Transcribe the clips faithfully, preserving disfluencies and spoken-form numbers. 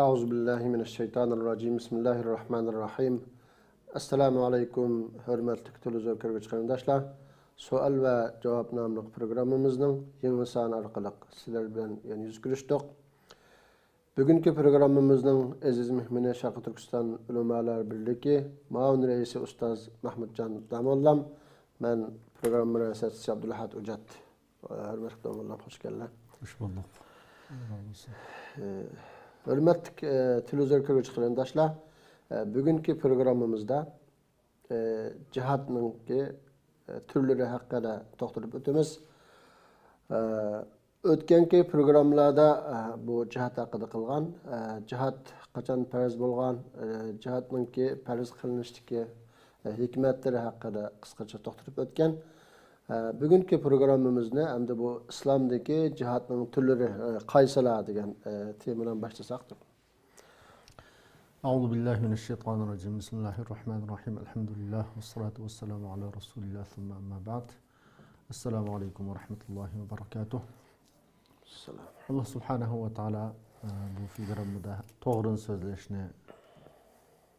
أعوذ بالله من الشيطان الرجيم. بسم الله الرحمن الرحيم. ئەسسالامۇ ئەلەيكۇم، ھۆرمەتلىك تېلېۋىزور كۆرگۈچى قېرىنداشلار. سوئال ۋە جاۋاب ناملىق پروگراممىمىزنىڭ يېڭى سانى ئارقىلىق سىلەر بىلەن يەنە يۈز كۆرۈشتۇق. بۈگۈنكى پروگراممىمىزنىڭ ئەزىز مېھمىنى شەرقىي تۈركىستان ئۆلىمالار بىرلىكى مۇئاۋىن رەئىسى ئۇستاز مەھمۇتجان داموللام، مەن پروگرامما رىياسەتچىسى ئابدۇلئەھەد ئوجات. ھۆرمەتلىك داموللام، خوش كەلدىڭ. خوش بولدۇق. ھۆرمەتلىك، ئە، تېلېۋىزور كۆرگۈچى قېرىنداشلار، ئە، بۈگۈنكى پروگراممىمىزدا، ئە، جىھادنىڭكى، ئە، تۈرلىرى ھەققىدە توختىلىپ ئۆتىمىز. ئە، ئۆتكەنكى پروگراممىلاردا، ئە، بۇ جىھاد ھەققىدە قىلغان، ئە، جىھاد قاچان پەرز بولغان، ئە، جىھادنىڭكى پەرز قىلىنىشتىكى، ئە، ھېكمەتلىرى ھەققىدە قىسقىچە توختىلىپ ئۆتكەن. ئە، بۈگۈنكى پروگراممىمىزنى ئەمدى بۇ ئىسلامدىكى جىھادنىڭ تۈرلىرى، ئە، قايسىلار دېگەن، ئە، تېمىدىن باشلىساق. أعوذ بالله من الشيطان الرجيم. بسم الله الرحمن الرحيم. الحمد لله والصلاة والسلام على رسول الله ثم أما بعد. السلام عليكم ورحمة الله وبركاته. ئاللا سۇبھانەھۇ ۋە تائالا، ئە، بۇ پروگراممىدا توغرىنى سۆزلەشنى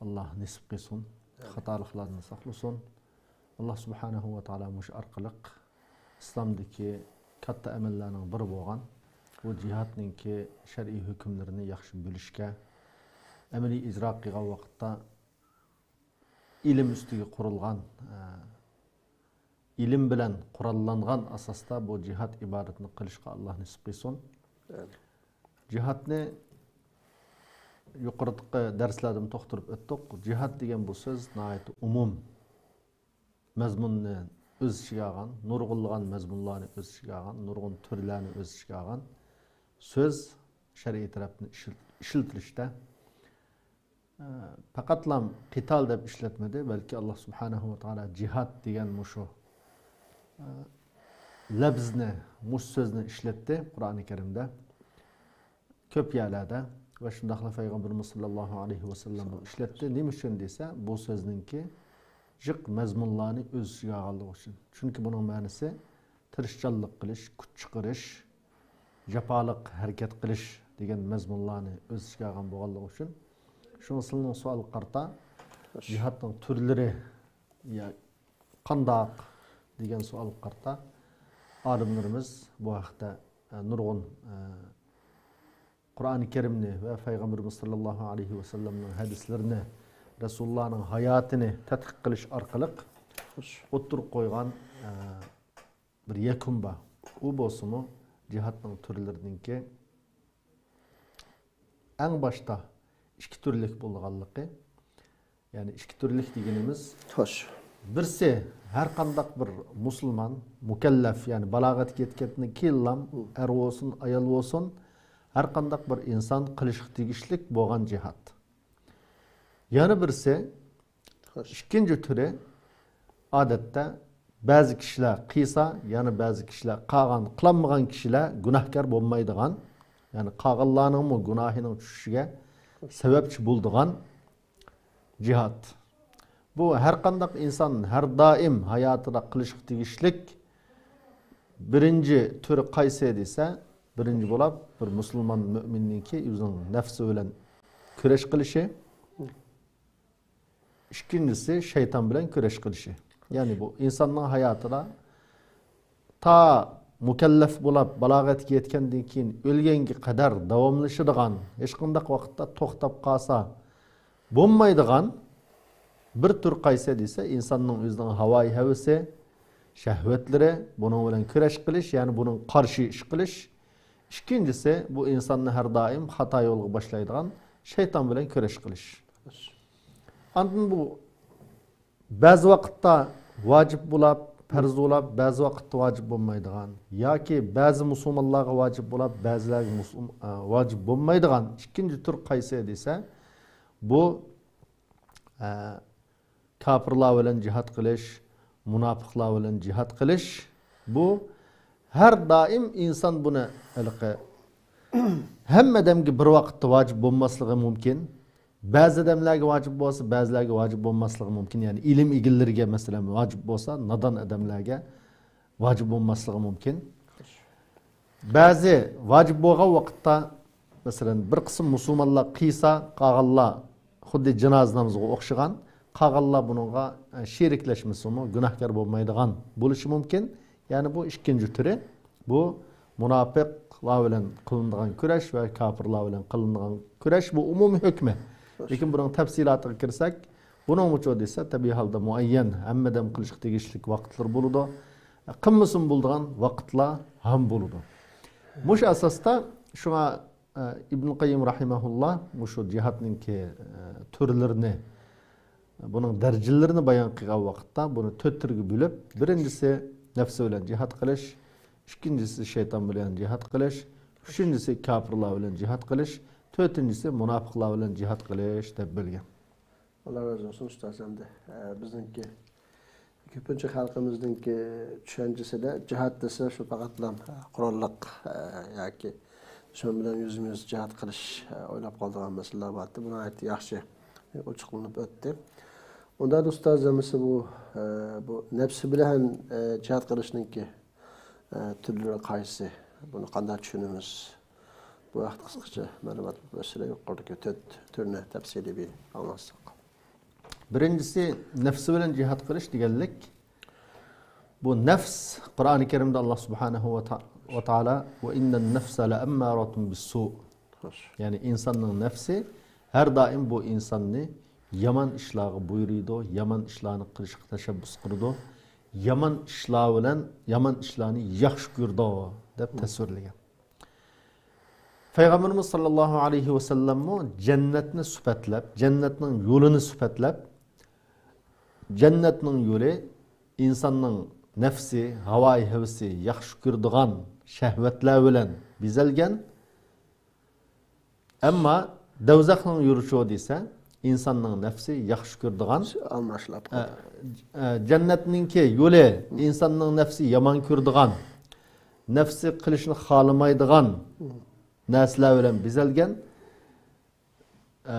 ئاللا نېسىپ قىلسۇن. خاتالىقلاردىن ساقلىسۇن. ئاللا سۇبھانەھۇ ۋە تائالا مۇشۇ ئارقىلىق ئىسلامدىكى كاتتا ئەمەللەرنىڭ بىرى بولغان بۇ جىھادنىڭكى شەرئىي ھۆكۈملىرىنى ياخشى بىلىشكە، ئەمەلىي ئىجرا قىلغان ۋاقىتتا ئىلىم ئۈستىگە قۇرۇلغان، ئە، ئىلىم بىلەن قوراللانغان ئاساستا بۇ جىھاد ئىبادىتىنى قىلىشقا ئاللا نېسىپ قىلسۇن. جىھادنى يۇقىرىقى دەرسلەردىمۇ توختىلىپ ئۆتتۇق. جىھاد دېگەن بۇ سۆز ناھايىتى ئومۇم مەزمۇننى ئۆز ئىچىگە ئالغان، نۇرغۇنلىغان مەزمۇنلارنى ئۆز ئىچىگە ئالغان، نۇرغۇن تۈرلەرنى ئۆز ئىچىگە ئالغان سۆز شەرئىي تەرەپتىن ئىشل-، ئىشلىتىلىشتە، ئە، پەقەتلا قىتال دەپ ئىشلەتمىدى، بەلكى ئاللا سۇبھانەھۇ ۋە تائالا جىھاد دېگەن مۇشۇ، ئە، لەپزنى، مۇشۇ سۆزنى ئىشلەتتى قۇرئانى كەرىمدە. كۆپ يەرلەردە ۋە شۇنداقلا پەيغەمبىرىمىز ساللاللاھۇ ئەلەيھى ۋەسەللەم ئىشلەتتى. نېمە ئۈچۈن دېسە، بۇ سۆزنىڭكى جىق مەزمۇنلارنى ئۆز ئىچىگە ئالغانلىقى ئۈچۈن. چۈنكى بۇنىڭ مەنىسى تىرىشچانلىق قىلىش، كۈچ چىقىرىش، جاپالىق ھەرىكەت قىلىش دېگەن مەزمۇنلارنى ئۆز ئىچىگە ئالغان بولغانلىقى ئۈچۈن. شۇڭا سىلىنىڭ سوئالغا قارىتا، جىھادنىڭ تۈرلىرى يا قانداق دېگەن سوئالغا قارىتا، ئالىملىرىمىز بۇ ھەقتە، ئە، نۇرغۇن، ئە، قۇرئانى كەرىمنى ۋە پەيغەمبىرىمىز ساللاللاھۇ ئەلەيھى ۋەسەللەمنىڭ ھەدىسلىرىنى، رەسۇلۇللانىڭ ھاياتىنى تەتقىق قىلىش ئارقىلىق ئوتتۇرىغا قويغان، ئە، بىر يەكۈن بار. ئۇ بولسىمۇ جىھادنىڭ تۈرلىرىنىڭكى ئەڭ باشتا ئىككى تۈرلۈك بولىدىغانلىقى. يەنى ئىككى تۈرلۈك دېگىنىمىز، بىرسى، ھەر قانداق بىر مۇسۇلمان، مۇكەللەپ، يەنى بالاغەتكە يەتكەندىن كېيىنلا، ئەر بولسۇن، ئايال بولسۇن، ھەر قانداق بىر ئىنسان قىلىشقا تېگىشلىك بولغان جىھاد. يەنە بىرسى، ئىككىنچى تۈرى، ئادەتتە بەزى كىشىلەر قىلسا، يەنە بەزى كىشىلەر قالغان، قىلالمىغان كىشىلەر گۇناھكار بولمايدىغان، يەنى قالغانلارنىڭمۇ گۇناھىنىڭ چۈشۈشىگە سەۋەبچى بولىدىغان جىھاد. بۇ ھەر قانداق ئىنسان ھەر دائىم ھاياتىدا قىلىشقا تېگىشلىك بىرىنچى تۈرى قايسى دېسە، بىرىنچى بولۇپ بىر مۇسۇلمان مۆمىننىڭكى ئۆزىنىڭ نەپسى بىلەن كۈرەش قىلىشى. ئىككىنچىسى، شەيتان بىلەن كۈرەش قىلىشى. يەنى بۇ ئىنساننىڭ ھاياتىدا تا مۇكەللەپ بولاپ، بالاغەتكە يەتكەندىن كېيىن ئۆلگەنگە قەدەر داۋاملىشىدىغان، ھېچقانداق ۋاقىتتا توختاپ قالسا بولمايدىغان بىر تۈر قايسى دېسە، ئىنساننىڭ ئۆزىنىڭ ھاۋايى ھەۋىسى، شەھۋەتلىرى، بۇنىڭ بىلەن كۈرەش قىلىش، يەنى بۇنىڭغا قارشى ئىش قىلىش. ئىككىنچىسى، بۇ ئىنساننى ھەر دائىم خاتا يولغا باشلايدىغان شەيتان بىلەن كۈرەش قىلىش. ئاندىن بۇ بەزى ۋاقىتتا ۋاجىپ بولاپ، پەرز بولاپ، بەزى ۋاقىتتا ۋاجىپ بولمايدىغان ياكى بەزى مۇسۇلمانلارغا ۋاجىپ بولاپ، بەزىلەرگە مۇسۇلم-، ئە، ۋاجىپ بولمايدىغان ئىككىنچى تۈر قايسى دېسە، بۇ، ئە، كاپىرلار بىلەن جىھاد قىلىش، مۇناپىقلار بىلەن جىھاد قىلىش، بۇ ھەر دائىم ئىنسان بۇنى ھېلىقى ھەممە ئادەمگە بىر ۋاقىتتا ۋاجىپ بولماسلىقى مۇمكىن. بەزى ئادەملەرگە ۋاجىپ بولسا، بەزىلەرگە ۋاجىپ بولماسلىقى مۇمكىن. يەنى ئىلىم ئىگىلىرىگە، مەسىلەن، ۋاجىپ بولسا، نادان ئادەملەرگە ۋاجىپ بولماسلىقى مۇمكىن. بەزى ۋاجىپ بولغان ۋاقىتتا مەسىلەن، بىر قىسىم مۇسۇلمانلار قىلسا، قالغانلار خۇددى جىنازا نامىزىغا ئوخشىغان، قالغانلار بۇنىڭغا، ئە، شېرىكلەشمىسىمۇ گۇناھكار بولمايدىغان بولۇشى مۇمكىن. يەنى بۇ ئىككىنچى تۈرى، بۇ مۇناپىقلار بىلەن قىلىنىدىغان كۈرەش ۋە كاپىرلار بىلەن قىلىنىدىغان كۈرەش، بۇ ئومۇمىي ھۆكمى. لېكىن بۇنىڭ تەپسىلاتىغا كىرسەك، بۇنىڭمۇچۇ دېسە، تەبىئىي ھالدا مۇئەييەن، ھەممە دەم قىلىشقا تېگىشلىك ۋاقىتلىرى بولىدۇ. قىلمىسىمۇ بولىدىغان ۋاقىتلار ھەم بولىدۇ. مۇشۇ ئاساستا شۇڭا، ئە، ئىبن قەييىم رەھىمەھۇللا مۇشۇ جىھادنىڭكى، ئە، تۈرلىرىنى، بۇنىڭ دەرىجىلىرىنى بايان قىلغان ۋاقىتتا بۇنى تۆت تۈرگە بۆلۈپ، بىرىنچىسى نەپسى بىلەن جىھاد قىلىش، ئىككىنچىسى شەيتان بىلەن جىھاد قىلىش، ئۈچىنچىسى كاپىرلار بىلەن جىھاد قىلىش، تۆتىنچىسى مۇناپىقلار بىلەن جىھاد قىلىش دەپ بۆلگەن. ئاللا رازى بولسۇن ئۇستاز ئەمدى. ئە، بىزنىڭكى كۆپىنچە خەلقىمىزنىڭكى چۈشەنچىسىدە جىھاد دېسە شۇ پەقەتلا، ئە، قوراللىق، ئە، ياكى دۈشمەن بىلەن يۈزمۇ يۈز جىھاد قىلىش، ئە، ئويلاپ قالىدىغان مەسىلىلەر بار ئىدى. بۇ ناھايىتى ياخشى ئوچۇقلىنىپ ئۆتتى. ئۇنداق ئۇستاز ئەمىسە بۇ، ئە، بۇ نەپسى بىلەن، ئە، جىھاد قىلىشنىڭكى، ئە، تۈرلىرى قايسى؟ بۇنى قانداق چۈشىنىمىز؟ بۇ ھەقتە قىسقىچە مەلۇمات بەرسىلە، يۇقىرىدىكى تۆت تۈرنى تەپسىلىي بىر ئاڭلاتساق. بىرىنچىسى، نەپسى بىلەن جىھاد قىلىش دېگەنلىك، بۇ نەپس، قۇرئانى كەرىمدە ئاللا سۇبھانەھۇ ۋە تا-، ۋە تائالا، «ۋە ئىننەن نەفسە لەئەممارەتۇن بىسسۇ». خوش. يەنى ئىنساننىڭ نەپسى ھەر دائىم بۇ ئىنساننى يامان ئىشلارغا بۇيرۇيدۇ، يامان ئىشلارنى قىلىشقا تەشەببۇس قىلىدۇ، يامان ئىشلار بىلەن، يامان ئىشلارنى ياخشى كۆرىدۇ، دەپ تەسۋىرلىگەن. پەيغەمبىرىمىز ساللاللاھۇ ئەلەيھى ۋەسەللەممۇ جەننەتنى سۈپەتلەپ، جەننەتنىڭ يولىنى سۈپەتلەپ، جەننەتنىڭ يولى ئىنساننىڭ نەپسى، ھاۋايى ھەۋىسى ياخشى كۆرىدىغان شەھۋەتلەر بىلەن بېزەلگەن. ئەمما دوزاخنىڭ يولىچۇ دېسە، ئىنساننىڭ نەپسى ياخشى كۆرىدىغان، ئالماشلاپ ئە، قالدى. ئە، جەننەتنىڭكى يولى ئىنساننىڭ نەپسى يامان كۆرىدىغان، نەپسى قىلىشنى خالىمايدىغان نەرسىلەر بىلەن بېزەلگەن. ئە،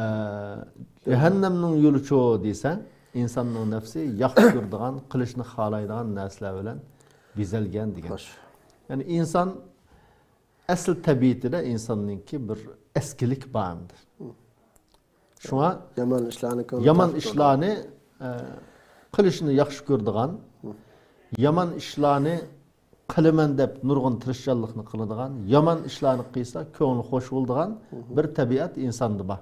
جەھەننەمنىڭ يولىچۇ دېسە، ئىنساننىڭ نەپسى ياخشى كۆرىدىغان، قىلىشنى خالايدىغان نەرسىلەر بىلەن بېزەلگەن دېگەن. خوش. يەنى ئىنسان ئەسلى تەبىئىتىدە ئىنساننىڭكى بىر ئەسكىلىك بار ئەمدى. شۇڭا يامان ئىشلارنى كۆڭلى يامان تارتىدۇ. ئىشلارنى، ئە، قىلىشنى ياخشى كۆرىدىغان، يامان ئىشلارنى قىلىمەن دەپ نۇرغۇن تىرىشچانلىقنى قىلىدىغان، يامان ئىشلارنى قىلسا كۆڭلى خوش بولىدىغان بىر تەبىئەت ئىنساندا بار.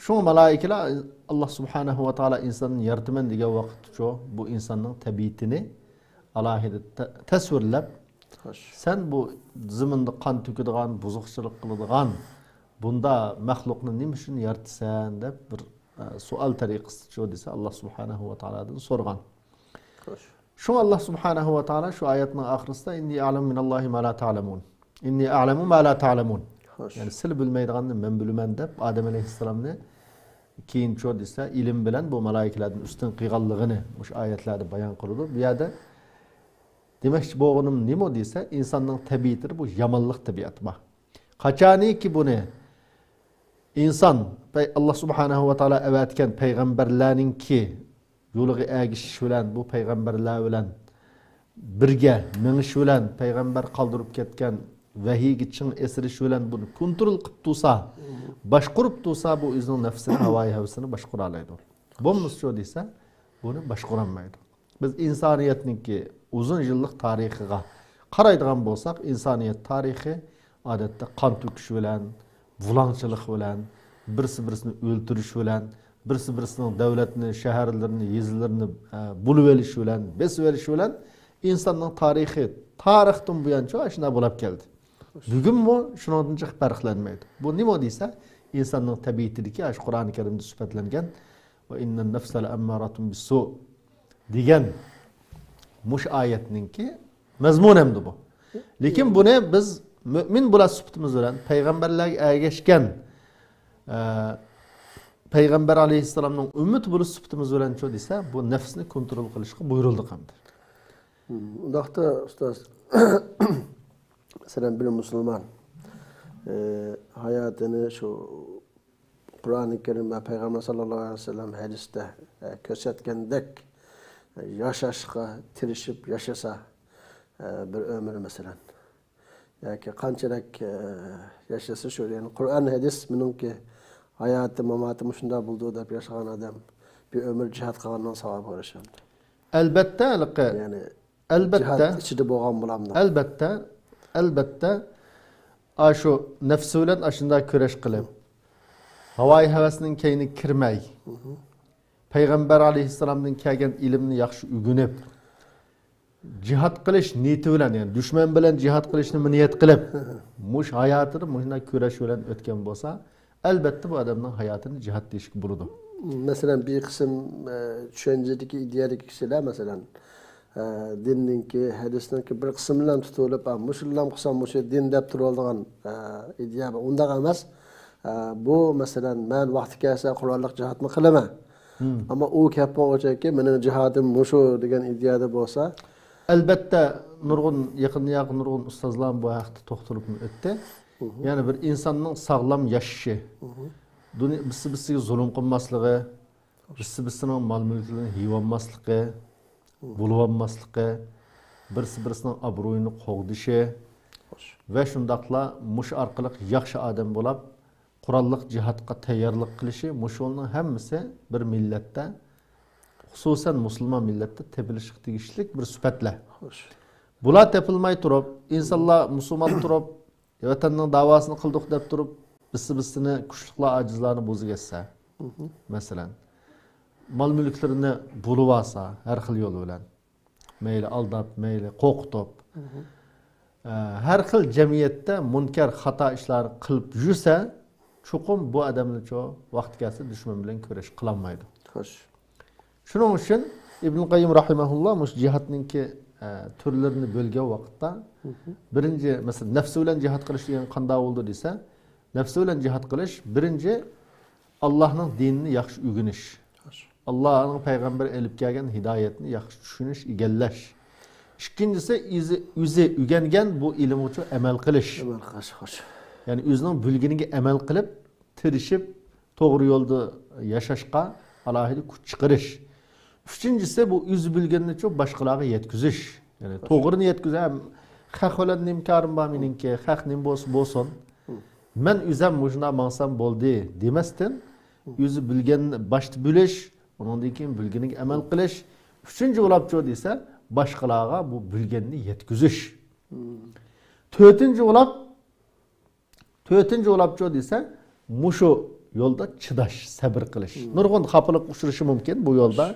شۇڭا مالايىكىلەر، ئاللا سۇبھانەھۇ ۋە تائالا ئىنساننى يارىتىمەن دېگەن ۋاقىتتىچۇ بۇ ئىنساننىڭ تەبىئىتىنى ئالاھىدە تە-، تەسۋىرلەپ، خوش. سەن بۇ زېمىندا قان تۆكىدىغان، بۇزۇقچىلىق قىلىدىغان بۇندا مەخلۇقنى نېمە ئۈچۈن يارىتىسەن دەپ بىر، ئە، سوئال تەرىقىسىچۇ دېسە، ئاللا سۇبھانەھۇ ۋە تائالادىن سورىغان. خوش. شۇڭا ئاللا سۇبھانەھۇ ۋە تائالا شۇ ئايەتنىڭ ئاخىرىسىدا، «ئىننى ئەلەمۇ مىنەللاھى ما لا تەلەمۇن. ئىننى ئەلەمۇ ما لا تەلەمۇن.» خوش. يەنى سىلى بىلمەيدىغاننى مەن بىلىمەن دەپ ئادەم ئەلەيھىسسالامنى كېيىنچۇ دېسە، ئىلىم بىلەن بۇ مالايىكىلەردىن ئۈستۈن قىلغانلىقىنى مۇشۇ ئايەتلەردە بايان قىلىدۇ. بۇ يەردە دېمەكچى بولغىنىم نېمە دېسە، ئىنساننىڭ تەبىئىتىدە بۇ يامانلىق تەبىئەت بار. قاچانىكى بۇنى ئىنسان پەي-، ئاللا سۇبھانەھۇ ۋە تائالا ئەۋەتكەن پەيغەمبەرلەرنىڭكى يولىغا ئەگىشىش بىلەن، بۇ پەيغەمبەرلەر بىلەن بىرگە مېڭىش بىلەن، پەيغەمبەر قالدۇرۇپ كەتكەن ۋەھىيگە چىڭ ئېسىلىش بىلەن بۇنى كونترول قىلىپ تۇرسا، باشقۇرۇپ تۇرسا، بۇ ئۆزىنىڭ نەپسىنى، ھاۋايى ھەۋىسىنى باشقۇرالايدۇ. بولمىسىچۇ دېسە، بۇنى باشقۇرالمايدۇ. بىز ئىنسانىيەتنىڭكى ئۇزۇن يىللىق تارىخىغا قارايدىغان بولساق، ئىنسانىيەت تارىخى ئادەتتە قان تۆكۈش بىلەن، بۇلاڭچىلىق بىلەن، بىرسى بىرسىنى ئۆلتۈرۈش بىلەن، بىرسى بىرسىنىڭ دۆلەتنى، شەھەرلىرىنى، يېزىلىرىنى، ئە، بولۇۋېلىش بىلەن، بېسىۋېلىش بىلەن ئىنساننىڭ تارىخى، تارىختىن بۇيانچۇ ئاشۇنداق بولاپ كەلدى. بۈگۈنمۇ شۇنىڭدىن جىق پەرقلەنمەيدۇ. بۇ نېمە دېسە، ئىنساننىڭ تەبىئىتىدىكى ئاشۇ قۇرئانى كەرىمدە سۈپەتلەنگەن، «ۋە ئىننەن نەفسە لەئەممارەتۇن بىسسۇ» دېگەن مۇشۇ ئايەتنىڭكى مەزمۇنى ئەمدى بۇ. لېكىن بۇنى بىز مۆمىن بولۇش سۈپىتىمىز بىلەن، پەيغەمبەرلەرگە ئەگەشكەن، ئە، پەيغەمبەر ئەلەيھىسسالامنىڭ ئۈممىتى بولۇش سۈپىتىمىز بىلەنچۇ دېسە، بۇ نەپسنى كونترول قىلىشقا بۇيرۇلدۇق ئەمدى. ئۇنداقتا ئۇستاز، مەسىلەن، بىر مۇسۇلمان، ئە، ھاياتىنى شۇ قۇرئانى كەرىم ۋە پەيغەمبەر ساللاللاھۇ ئەلەيھى ۋەسەللەم ھەدىستە، ئە، كۆرسەتكەندەك ياشاشقا تىرىشىپ ياشىسا، ئە، بىر ئۆمۈر مەسىلەن. ياكى قانچىلىك، ئە، ياشىسا شۇ، يەنى قۇرئان، ھەدىس مېنىڭكى، ھاياتى، ماماتى مۇشۇنداق بولىدۇ دەپ ياشىغان ئادەم بىر ئۆمۈر جىھاد قىلغاننىڭ ساۋابىغا ئېرىشەمدۇ؟ ئەلبەتتە، ھېلىقى، يەنى ئەلبەتتە. جىھاد ئىچىدە بولغان بولامدۇ؟ ئەلبەتتە، ئەلبەتتە، ئاشۇ نەپسى بىلەن ئاشۇنداق كۈرەش قىلىپ، ھاۋايى ھەۋەسنىڭ كەينىگە كىرمەي، پەيغەمبەر ئەلەيھىسسالامدىن كەلگەن ئىلىمنى ياخشى ئۆگىنىپ، جىھاد قىلىش نىيىتى بىلەن، يەنى دۈشمەن بىلەن جىھاد قىلىشنى نىيەت قىلىپ، مۇشۇ ھاياتىدا مۇشۇنداق كۈرەش بىلەن ئۆتكەن بولسا، ئەلبەتتە بۇ ئادەمنىڭ ھاياتىنى جىھاد دېيىشكە بولىدۇ. مەسىلەن، بىر قىسىم، ئە، چۈشەنچىدىكى، ئىدىيەدىكى كىشىلەر، مەسىلەن، ئە، دىننىڭكى، ھەدىسنىڭكى بىر قىسمى بىلەن تۇتۇلۇپ، ئا، مۇشۇنىلا قىلسام مۇشۇ دىن دەپ تۇرۇۋالىدىغان، ئە، ئىدىيە بار. ئۇنداق ئەمەس. ئە، بۇ، مەسىلەن، مەن ۋاقتى كەلسە قۇراللىق جىھادمۇ قىلىمەن. ئەمما ئۇ كەپ بولغۇچەككى، مېنىڭ جىھادىم مۇشۇ دېگەن ئىدىيەدە بولسا. ئەلبەتتە، نۇرغۇن، يېقىندا ياقى نۇرغۇن ئۇستازلار بۇ ھەقتە توختىلىپمۇ ئۆتتى. يەنى بىر ئىنساننىڭ ساغلام ياشىشى، دۇنيا، بىرسى بىرسىگە زۇلۇم قىلماسلىقى، بىرسى بىرسىنىڭ مال مۈلكىدىن يېيىۋالماسلىقى، بولۇۋالماسلىقى، بىرسى بىرسىنىڭ ئابرۇيىنى قوغدىشى ۋە شۇنداقلا مۇشۇ ئارقىلىق ياخشى ئادەم بولاپ، قوراللىق جىھادقا تەييارلىق قىلىشى، مۇشۇلارنىڭ ھەممىسى بىر مىللەتتە، خۇسۇسەن مۇسۇلمان مىللەتتە تېپىلىشقا تېگىشلىك بىر سۈپەتلەر. بۇلار تېپىلماي تۇرۇپ، ئىنسانلار مۇسۇلمان تۇرۇپ، ۋەتەننىڭ داۋاسىنى قىلدۇق دەپ تۇرۇپ، بىرسى بىرسىنى، كۈچلۈكلەر ئاجىزلارنى بۇزۇۋەتسە، مەسىلەن، مال مۈلۈكلىرىنى بۇلىۋالسا ھەر خىل يول بىلەن، مەيلى ئالداپ، مەيلى قورقۇتۇپ، ئە، ھەر خىل جەمئىيەتتە مۇنكەر، خاتا ئىشلارنى قىلىپ يۈرسە، چوقۇم بۇ ئادەملەرچۇ ۋاقتى كەلسە دۈشمەن بىلەن كۈرەش قىلالمايدۇ. خوش. شۇنىڭ ئۈچۈن ئىبن قەييىم راھىمەھۇللا مۇشۇ جىھادنىڭكى، ئە، تۈرلىرىنى بۆلگەن ۋاقىتتا، بىرىنچى، مەسىلەن، نەپسى بىلەن جىھاد قىلىش دېگەن قانداق بولىدۇ دېسە، نەپسى بىلەن جىھاد قىلىش، بىرىنچى، ئاللاھنىڭ دىنىنى ياخشى ئۆگىنىش. ئاللاھنىڭ پەيغەمبىرى ئېلىپ كەلگەن ھىدايەتنى ياخشى چۈشىنىش، ئىگىلەش. ئىككىنچىسى، ئۆزى، ئۆزى ئۆگەنگەن بۇ ئىلىمغىچۇ ئەمەل قىلىش. ئەمەل قىلىش، خوش. يەنى ئۆزىنىڭ بىلگىنىگە ئەمەل قىلىپ، تىرىشىپ، توغرا يولدا ياشاشقا ئالاھىدە كۈچ چىقىرىش. ئۈچىنچىسى، بۇ ئۆزى بىلگەننىچۇ باشقىلارغا يەتكۈزۈش. يەنى توغرىنى يەتكۈزۈش. ھەم خەق بىلەن نېمە كارىم بار مېنىڭكى، خەق نېمە بولسا بولسۇن. مەن ئۆزۈم مۇشۇنداق ماڭسام بولدى دېمەستىن، ئۆزى بىلگەننى باشتا بىلىش، ئۇنىڭدىن كېيىن بىلگىنىگە ئەمەل قىلىش. ئۈچىنچى بولاپچۇ دېسە، باشقىلارغا بۇ بىلگەننى يەتكۈزۈش. تۆتىنچى بولاپ، تۆتىنچى بولاپچۇ دېسە، مۇشۇ يولدا چىداش، سەبىر قىلىش. نۇرغۇن خاپىلىق ئۇچرىشى مۇمكىن بۇ يولدا.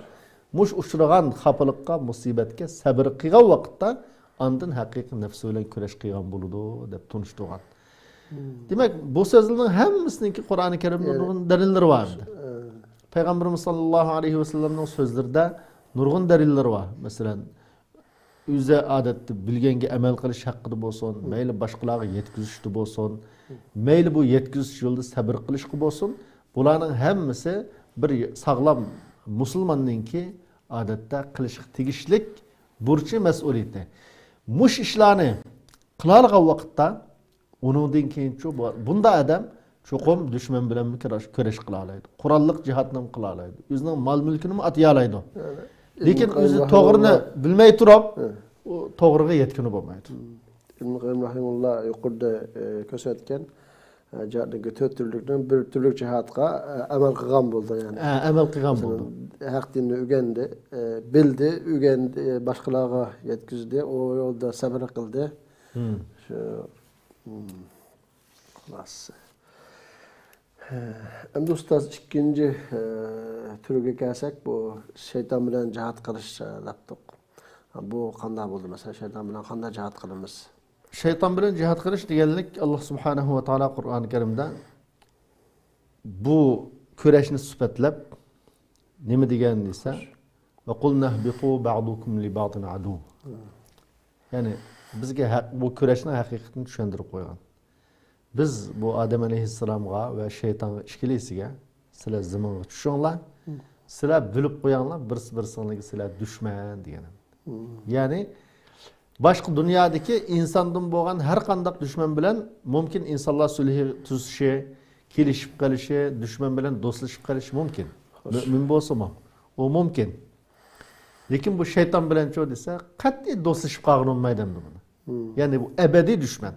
مۇشۇ ئۇچرىغان خاپىلىققا، مۇسىبەتكە سەبىر قىلغان ۋاقىتتا ئاندىن ھەقىقىي نەپسى بىلەن كۈرەش قىلغان بولىدۇ دەپ تونۇشتۇرغان. دېمەك، بۇ سۆزلەرنىڭ ھەممىسىنىڭكى قۇرئانى كەرىمدە نۇرغۇن دەلىللىرى بار ئىدى. پەيغەمبىرىمىز ساللاللاھۇ ئەلەيھى ۋەسەللەمنىڭ سۆزلىرىدە نۇرغۇن دەلىللىرى بار. مەسىلەن، ئۆزى ئادەتتە بىلگەنگە ئەمەل قىلىش ھەققىدە بولسۇن، مەيلى باشقىلارغا يەتكۈزۈشتە بولسۇن، مەيلى بۇ يەتكۈزۈش يولىدا سەبىر قىلىشقا بولسۇن، بۇلارنىڭ ھەممىسى بىر ساغلام مۇسۇلماننىڭكى ئادەتتە قىلىشقا تېگىشلىك بۇرچى، مەسئۇلىيىتى. مۇشۇ ئىشلارنى قىلالىغان ۋاقىتتا، ئۇنىڭدىن كېيىنچۇ بۇ، بۇنداق ئادەم چوقۇم دۈشمەن بىلەنمۇ كۈرەش، كۈرەش قىلالايدۇ. قوراللىق جىھادنىمۇ قىلالايدۇ. ئۆزىنىڭ مال مۈلكىنىمۇ ئاتىيالايدۇ. لېكىن ئۆزى توغرىنى بىلمەي تۇرۇپ، ئۇ توغرىغا يەتكىنى بولمايدۇ. ئىبن قەييىم راھىمۇللا يۇقىرىدا، ئە، كۆرسەتكەن، ئە، جىھادنىڭكى تۆت تۈرلۈكنىڭ بىر تۈرلۈك جىھادقا، ئە، ئەمەل قىلغان بولدى، يەنى. ھە، ئەمەل قىلغان بولدى. ھەق دىننى ئۆگەندى، ئە، بىلدى، ئۆگەندى، باشقىلارغا يەتكۈزدى، ئۇ يولدا سەبرى قىلدى. شۇ، خۇلاسىسى. ئەمدى ئۇستاز، ئىككىنچى، ئە، تۈرگە كەلسەك، بۇ شەيتان بىلەن جىھاد قىلىش، ئە، دەپتۇق. بۇ قانداق بولدى؟ مەسىلەن، شەيتان بىلەن قانداق جىھاد قىلىمىز؟ شەيتان بىلەن جىھاد قىلىش دېگەنلىك، ئاللا سۇبھانەھۇ ۋە تائالا قۇرئانى كەرىمدە بۇ كۈرەشنى سۈپەتلەپ نېمە دېگەن دېسە، «ۋە قۇلنا ئىھبىتۇ بەئدۇكۇم لىبەئدىن ئەدۇۋ.» يەنى بىزگە ھەق، بۇ كۈرەشنىڭ ھەقىقىتىنى چۈشەندۈرۈپ قويغان. بىز بۇ ئادەم ئەلەيھىسسالامغا ۋە شەيتانغا ئىككىلىسىگە، «سىلەر زېمىنغا چۈشۈڭلار، سىلەر بىلىپ قويۇڭلار، بىرسى بىرسىڭلارگە سىلەر دۈشمەن» دېگەن. يەنى باشقا دۇنيادىكى ئىنساندىن بولغان ھەر قانداق دۈشمەن بىلەن مۇمكىن ئىنسانلار سۈلھى تۈزۈشى، كېلىشىپ قېلىشى، دۈشمەن بىلەن دوستلىشىپ قېلىشى مۇمكىن. مۇئمىن بولسىمۇ، ئۇ مۇمكىن. لېكىن بۇ شەيتان بىلەنچۇ دېسە، قەتئىي دوستلىشىپ قالغىلى بولمايدۇ ئەمدى بۇنى. يەنى بۇ ئەبەدىي دۈشمەن.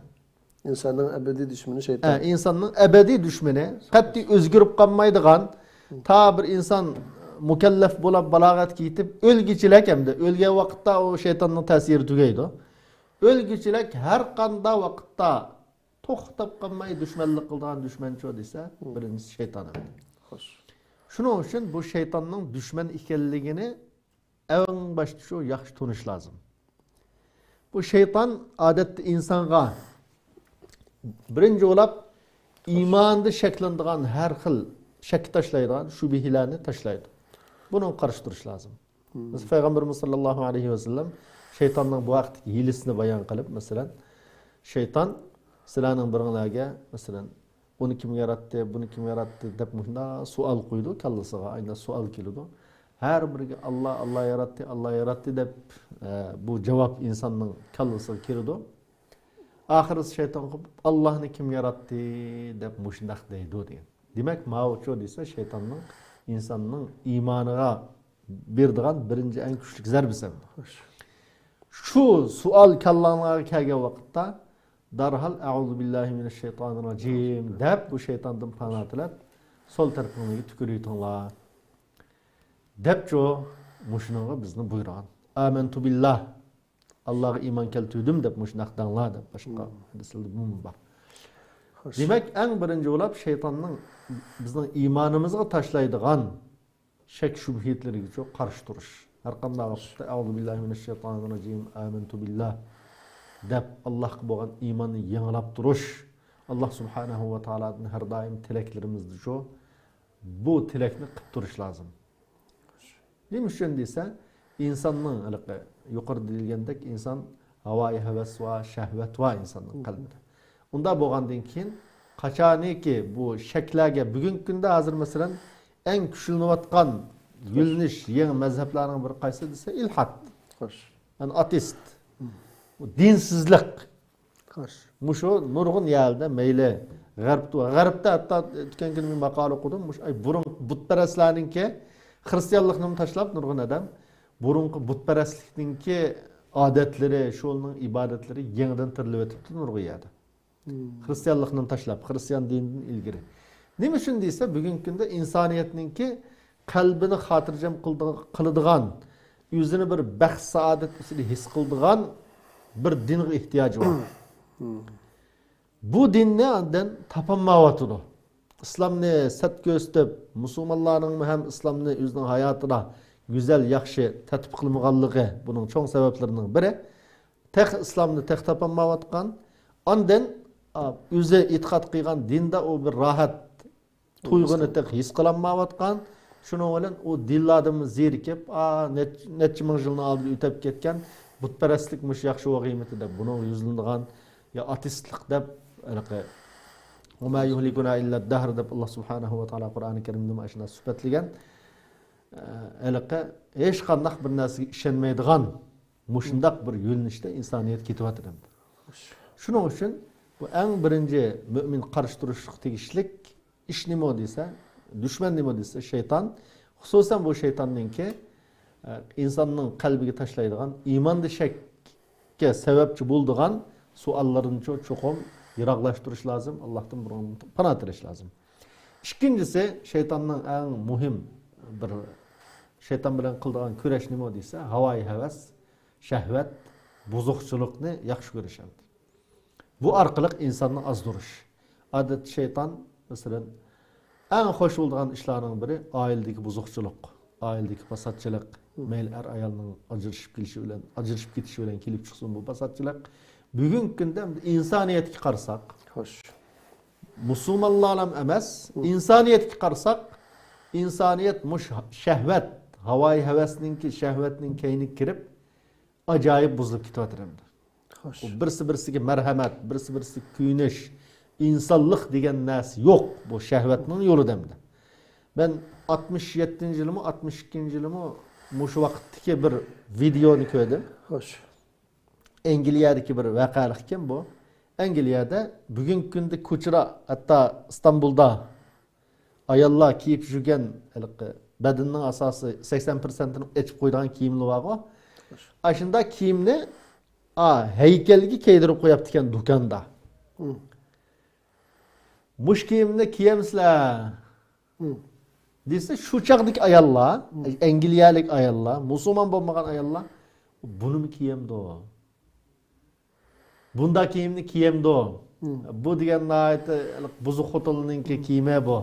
ئىنساننىڭ ئەبەدىي دۈشمىنى شەيتان. ئە، ئىنساننىڭ ئەبەدىي دۈشمىنى، قەتئىي ئۆزگىرىپ قالمايدىغان، تا بىر ئىنسان مۇكەللەپ بولاپ بالاغەتكە يېتىپ ئۆلگۈچىلەك، ھەمدە ئۆلگەن ۋاقىتتا ئۇ شەيتاننىڭ تەسىرى تۈگەيدۇ. ئۆلگۈچىلەك ھەر قانداق ۋاقىتتا توختاپ قالماي دۈشمەنلىك قىلىدىغان دۈشمەنچۇ دېسە، بىرىنچىسى شەيتان. شۇنىڭ ئۈچۈن بۇ شەيتاننىڭ دۈشمەن ئىكەنلىكىنى ئەڭ باشتا شۇ ياخشى تونۇش لازىم. بۇ شەيتان ئادەتتە ئىنسانغا بىرىنچى بولاپ ئىماندا شەكلىنىدىغان ھەر خىل شەككە تاشلايدىغان شۈبھىلەرنى تاشلايدۇ. بۇنىڭغا قارشى تۇرۇش لازىم. مەسىلەن، پەيغەمبىرىمىز ساللاللاھۇ ئەلەيھى ۋەسەللەم شەيتاننىڭ بۇ ھەقتىكى ھىيلىسىنى بايان قىلىپ، مەسىلەن، شەيتان سىلەرنىڭ بىرىڭلارگە، مەسىلەن، ئۇنى كىم ياراتتى، بۇنى كىم ياراتتى دەپ مۇشۇنداق سوئال قويىدۇ كاللىسىغا، ئاينا سوئال كېلىدۇ. ھەر بىرىگە ئاللا، ئاللا ياراتتى، ئاللا ياراتتى دەپ، ئە، بۇ جاۋاب ئىنساننىڭ كاللىسىغا كىرىدۇ. ئاخىرىسى شەيتان قوپۇپ، ئاللانى كىم ياراتتى دەپ مۇشۇنداق دەيدۇ دېگەن. دېمەك، ماۋۇچۇ دېسە شەيتاننىڭ ئىنساننىڭ ئىمانىغا بېرىدىغان بىرىنچى ئەڭ كۈچلۈك زەربىسى. شۇ سوئال كاللاڭلارغا كەلگەن ۋاقىتتا دەرھال «ئەئۇزۇ بىللاھى مىنەششەيتانىر راجىم» دەپ، بۇ شەيتاندىن پانا تىلەپ، سول تەرىپىڭلارغا تۈكۈرۈۋېتىڭلار دەپچۇ، مۇشۇنىڭغا بىزنى بۇيرۇغان. «ئامەنتۇ بىللاھ»، «ئاللاغا ئىمان كەلتۈردۈم» دەپ مۇشۇنداق دەڭلار دەپ باشقا ھەدىسلەردە بۇمۇ بار. دېمەك، ئەڭ بىرىنچى بولاپ شەيتاننىڭ بىزنىڭ ئىمانىمىزغا تاشلايدىغان شەك شۈبھىلىرىگىچۇ قارشى تۇرۇش. ھەر قانداق ۋاقىتتا «ئەئۇزۇ بىللاھى مىنەششەيتانىر راجىم، ئامەنتۇ بىللاھ» دەپ، ئاللاھقا بولغان ئىماننى يېڭىلاپ تۇرۇش. ئاللاھ سۇبھانەھۇ ۋە تائالادىن ھەر دائىم تىلەكلىرىمىزدىچۇ بۇ تىلەكنى قىپ تۇرۇش لازىم. نېمە ئۈچۈن دېسە، ئىنساننىڭ ھېلىقى يۇقىرىدا دېيىلگەندەك، ئىنسان ھاۋايى ھەۋەس ۋە شەھۋەت ۋە ئىنساننىڭ قەلبىدە. ئۇنداق بولغاندىن كېيىن، قاچانىكى بۇ شەكلەرگە، بۈگۈنكى كۈندە ھازىر مەسىلەن، ئەڭ كۈچلىنىۋاتقان يۆنىلىش، يېڭى مەزھەپلەرنىڭ بىرى قايسى دېسە، ئىلھاد. يەنى ئاتېست. بۇ دىنسىزلىق. مۇشۇ نۇرغۇن يەردە مەيلى غەربتە، غەربتە ھەتتا ئۆتكەن كۈنى بىر ماقالە ئوقۇدۇم. مۇشۇ، ئاي، بۇرۇن بۇتپەرەسلەرنىڭكى، خرىستىيانلىقنىمۇ تاشلاپ نۇرغۇن ئادەم، بۇرۇنقى بۇتپەرەسلىكنىڭكى ئادەتلىرى، شۇنىڭ ئىبادەتلىرى يېڭىدىن تىرىلىۋېتىپتۇ نۇرغۇن يەردە. خرىستىيانلىقنى تاشلاپ، خرىستىيان دىنىدىن ئىلگىرى. نېمە ئۈچۈن دېسە، بۈگۈنكى كۈندە ئىنسانىيەتنىڭكى قەلبىنى خاتىرجەم قىلىدىغ-، قىلىدىغان، ئۆزىنى بىر بەخت-سائادەت ئىچىدە ھېس قىلىدىغان بىر دىنغا ئېھتىياجى بار. بۇ دىننى ئاندىن تاپالمايۋاتىدۇ. ئىسلامنى سەت كۆرسىتىپ، مۇسۇلمانلارنىڭمۇ ھەم ئىسلامنى ئۆزىنىڭ ھاياتىدا گۈزەل، ياخشى تەتبىق قىلمىغانلىقى بۇنىڭ چوڭ سەۋەبلىرىنىڭ بىرى. تېخى ئىسلامنى تېخى تاپالمايۋاتقان. ئاندىن، ئا، ئۆزى ئېتىقاد قىلغان دىندا ئۇ بىر راھەت تۇيغۇنى تېخى ھېس قىلالمايۋاتقان. شۇنىڭ بىلەن ئۇ دىنلاردىنمۇ زېرىكىپ، ئا، نەچ-، نەچچە مىڭ يىلنىڭ ئالدىدا ئۆتۈپ كەتكەن بۇتپەرەسلىك مۇشۇ ياخشى بولغىيمىتى دەپ بۇنىڭغا يۈزلىنىدىغان، يا ئاتېستلىق دەپ، ھېلىقى «ۋە ما يۇھلىكۇنا ئىللا دەھر» دەپ، ئاللا سۇبھانەھۇ ۋە تائالا قۇرئانى كەرىمدىمۇ ئاشۇنداق سۈپەتلىگەن. ھېلىقى ھېچقانداق بىر نەرسىگە ئىشەنمەيدىغان مۇشۇنداق بىر يۆنىلىشتە ئىنسانىيەت كېتىۋاتىدۇ. شۇنىڭ ئۈچۈن بۇ ئەڭ بىرىنچى مۆمىن قارشى تۇرۇشقا تېگىشلىك ئىش نېمە دېسە، دۈشمەن نېمە دېسە، شەيتان. خۇسۇسەن بۇ شەيتاننىڭكى، ئە، ئىنساننىڭ قەلبىگە تاشلايدىغان، ئىماندا شەككە سەۋەبچى بولىدىغان سوئاللىرىنى چو-، چوقۇم يىراقلاشتۇرۇش لازىم، ئاللاھتىن بۇنىڭدىن پانا تىلەش لازىم. ئىككىنچىسى، شەيتاننىڭ ئەڭ مۇھىم بىر شەيتان بىلەن قىلىدىغان كۈرەش نېمە دېسە، ھاۋايى ھەۋەس، شەھۋەت، بۇزۇقچىلىقنى ياخشى كۆرۈش ئەمدى. بۇ ئارقىلىق ئىنساننى ئازدۇرۇش. ئادەتتە شەيتان، مەسىلەن، ئەڭ خوش بولىدىغان ئىشلارنىڭ بىرى ئائىلىدىكى بۇزۇقچىلىق، ئائىلىدىكى پاساتچىلىق، مەيلى ئەر-ئايالنىڭ ئاجرىشىپ كېلىشى بىلەن، ئاجرىشىپ كېتىشى بىلەن كېلىپ چىقسۇن بۇ پاساتچىلىق. بۈگۈنكى كۈندە ئىنسانىيەتكە قارىساق، خوش. مۇسۇلمانلارلا ئەمەس، ئىنسانىيەتكە قارىساق، ئىنسانىيەت مۇش شەھۋەت، ھاۋايى ھەۋەسنىڭكى، شەھۋەتنىڭ كەينىگە كىرىپ، ئاجايىپ بۇزۇلۇپ كېتىۋاتىدۇ ئەمدى. خوش. بۇ بىرسى-بىرسىگە مەرھەمەت، بىرسى-بىرسىگە كۆيۈنۈش، ئىنسانلىق دېگەن نەرسە يوق بۇ شەھۋەتنىڭ يولىدا ئەمدى. مەن ئاتمىش يەتتىنچى يىلىمۇ، ئاتمىش ئىككىنچى يىلىمۇ مۇشۇ ۋاقىتتىكى بىر ۋىدېئونى كۆردۈم. خوش. ئەنگلىيەدىكى بىر ۋەقەلىك ئىكەن بۇ. ئەنگلىيەدە بۈگۈنكى كۈندە كوچىدا، ھەتتا ئىستانبۇلدا ئاياللار كىيىپ يۈرگەن ھېلىقى بەدىنىنىڭ ئاساسى سەكسەن پىرسەنتىنى ئېچىپ قويىدىغان كىيىملىرى بارغۇ. ئاشۇنداق كىيىمنى، ئا، ھەيكەلگە كىيدۈرۈپ قويۇپتىكەن دۇكاندا. مۇشۇ كىيىمنى كىيەمسىلەر؟ دېسە، شۇ چاغدىكى ئاياللار، ئەنگلىيەلىك ئاياللار، مۇسۇلمان بولمىغان ئاياللار، بۇنىمۇ كىيەمدۇ؟ بۇنداق كىيىمنى كىيەمدۇ؟ بۇ دېگەن ناھايىتى بۇزۇق خوتۇننىڭكى كىيىمى بۇ،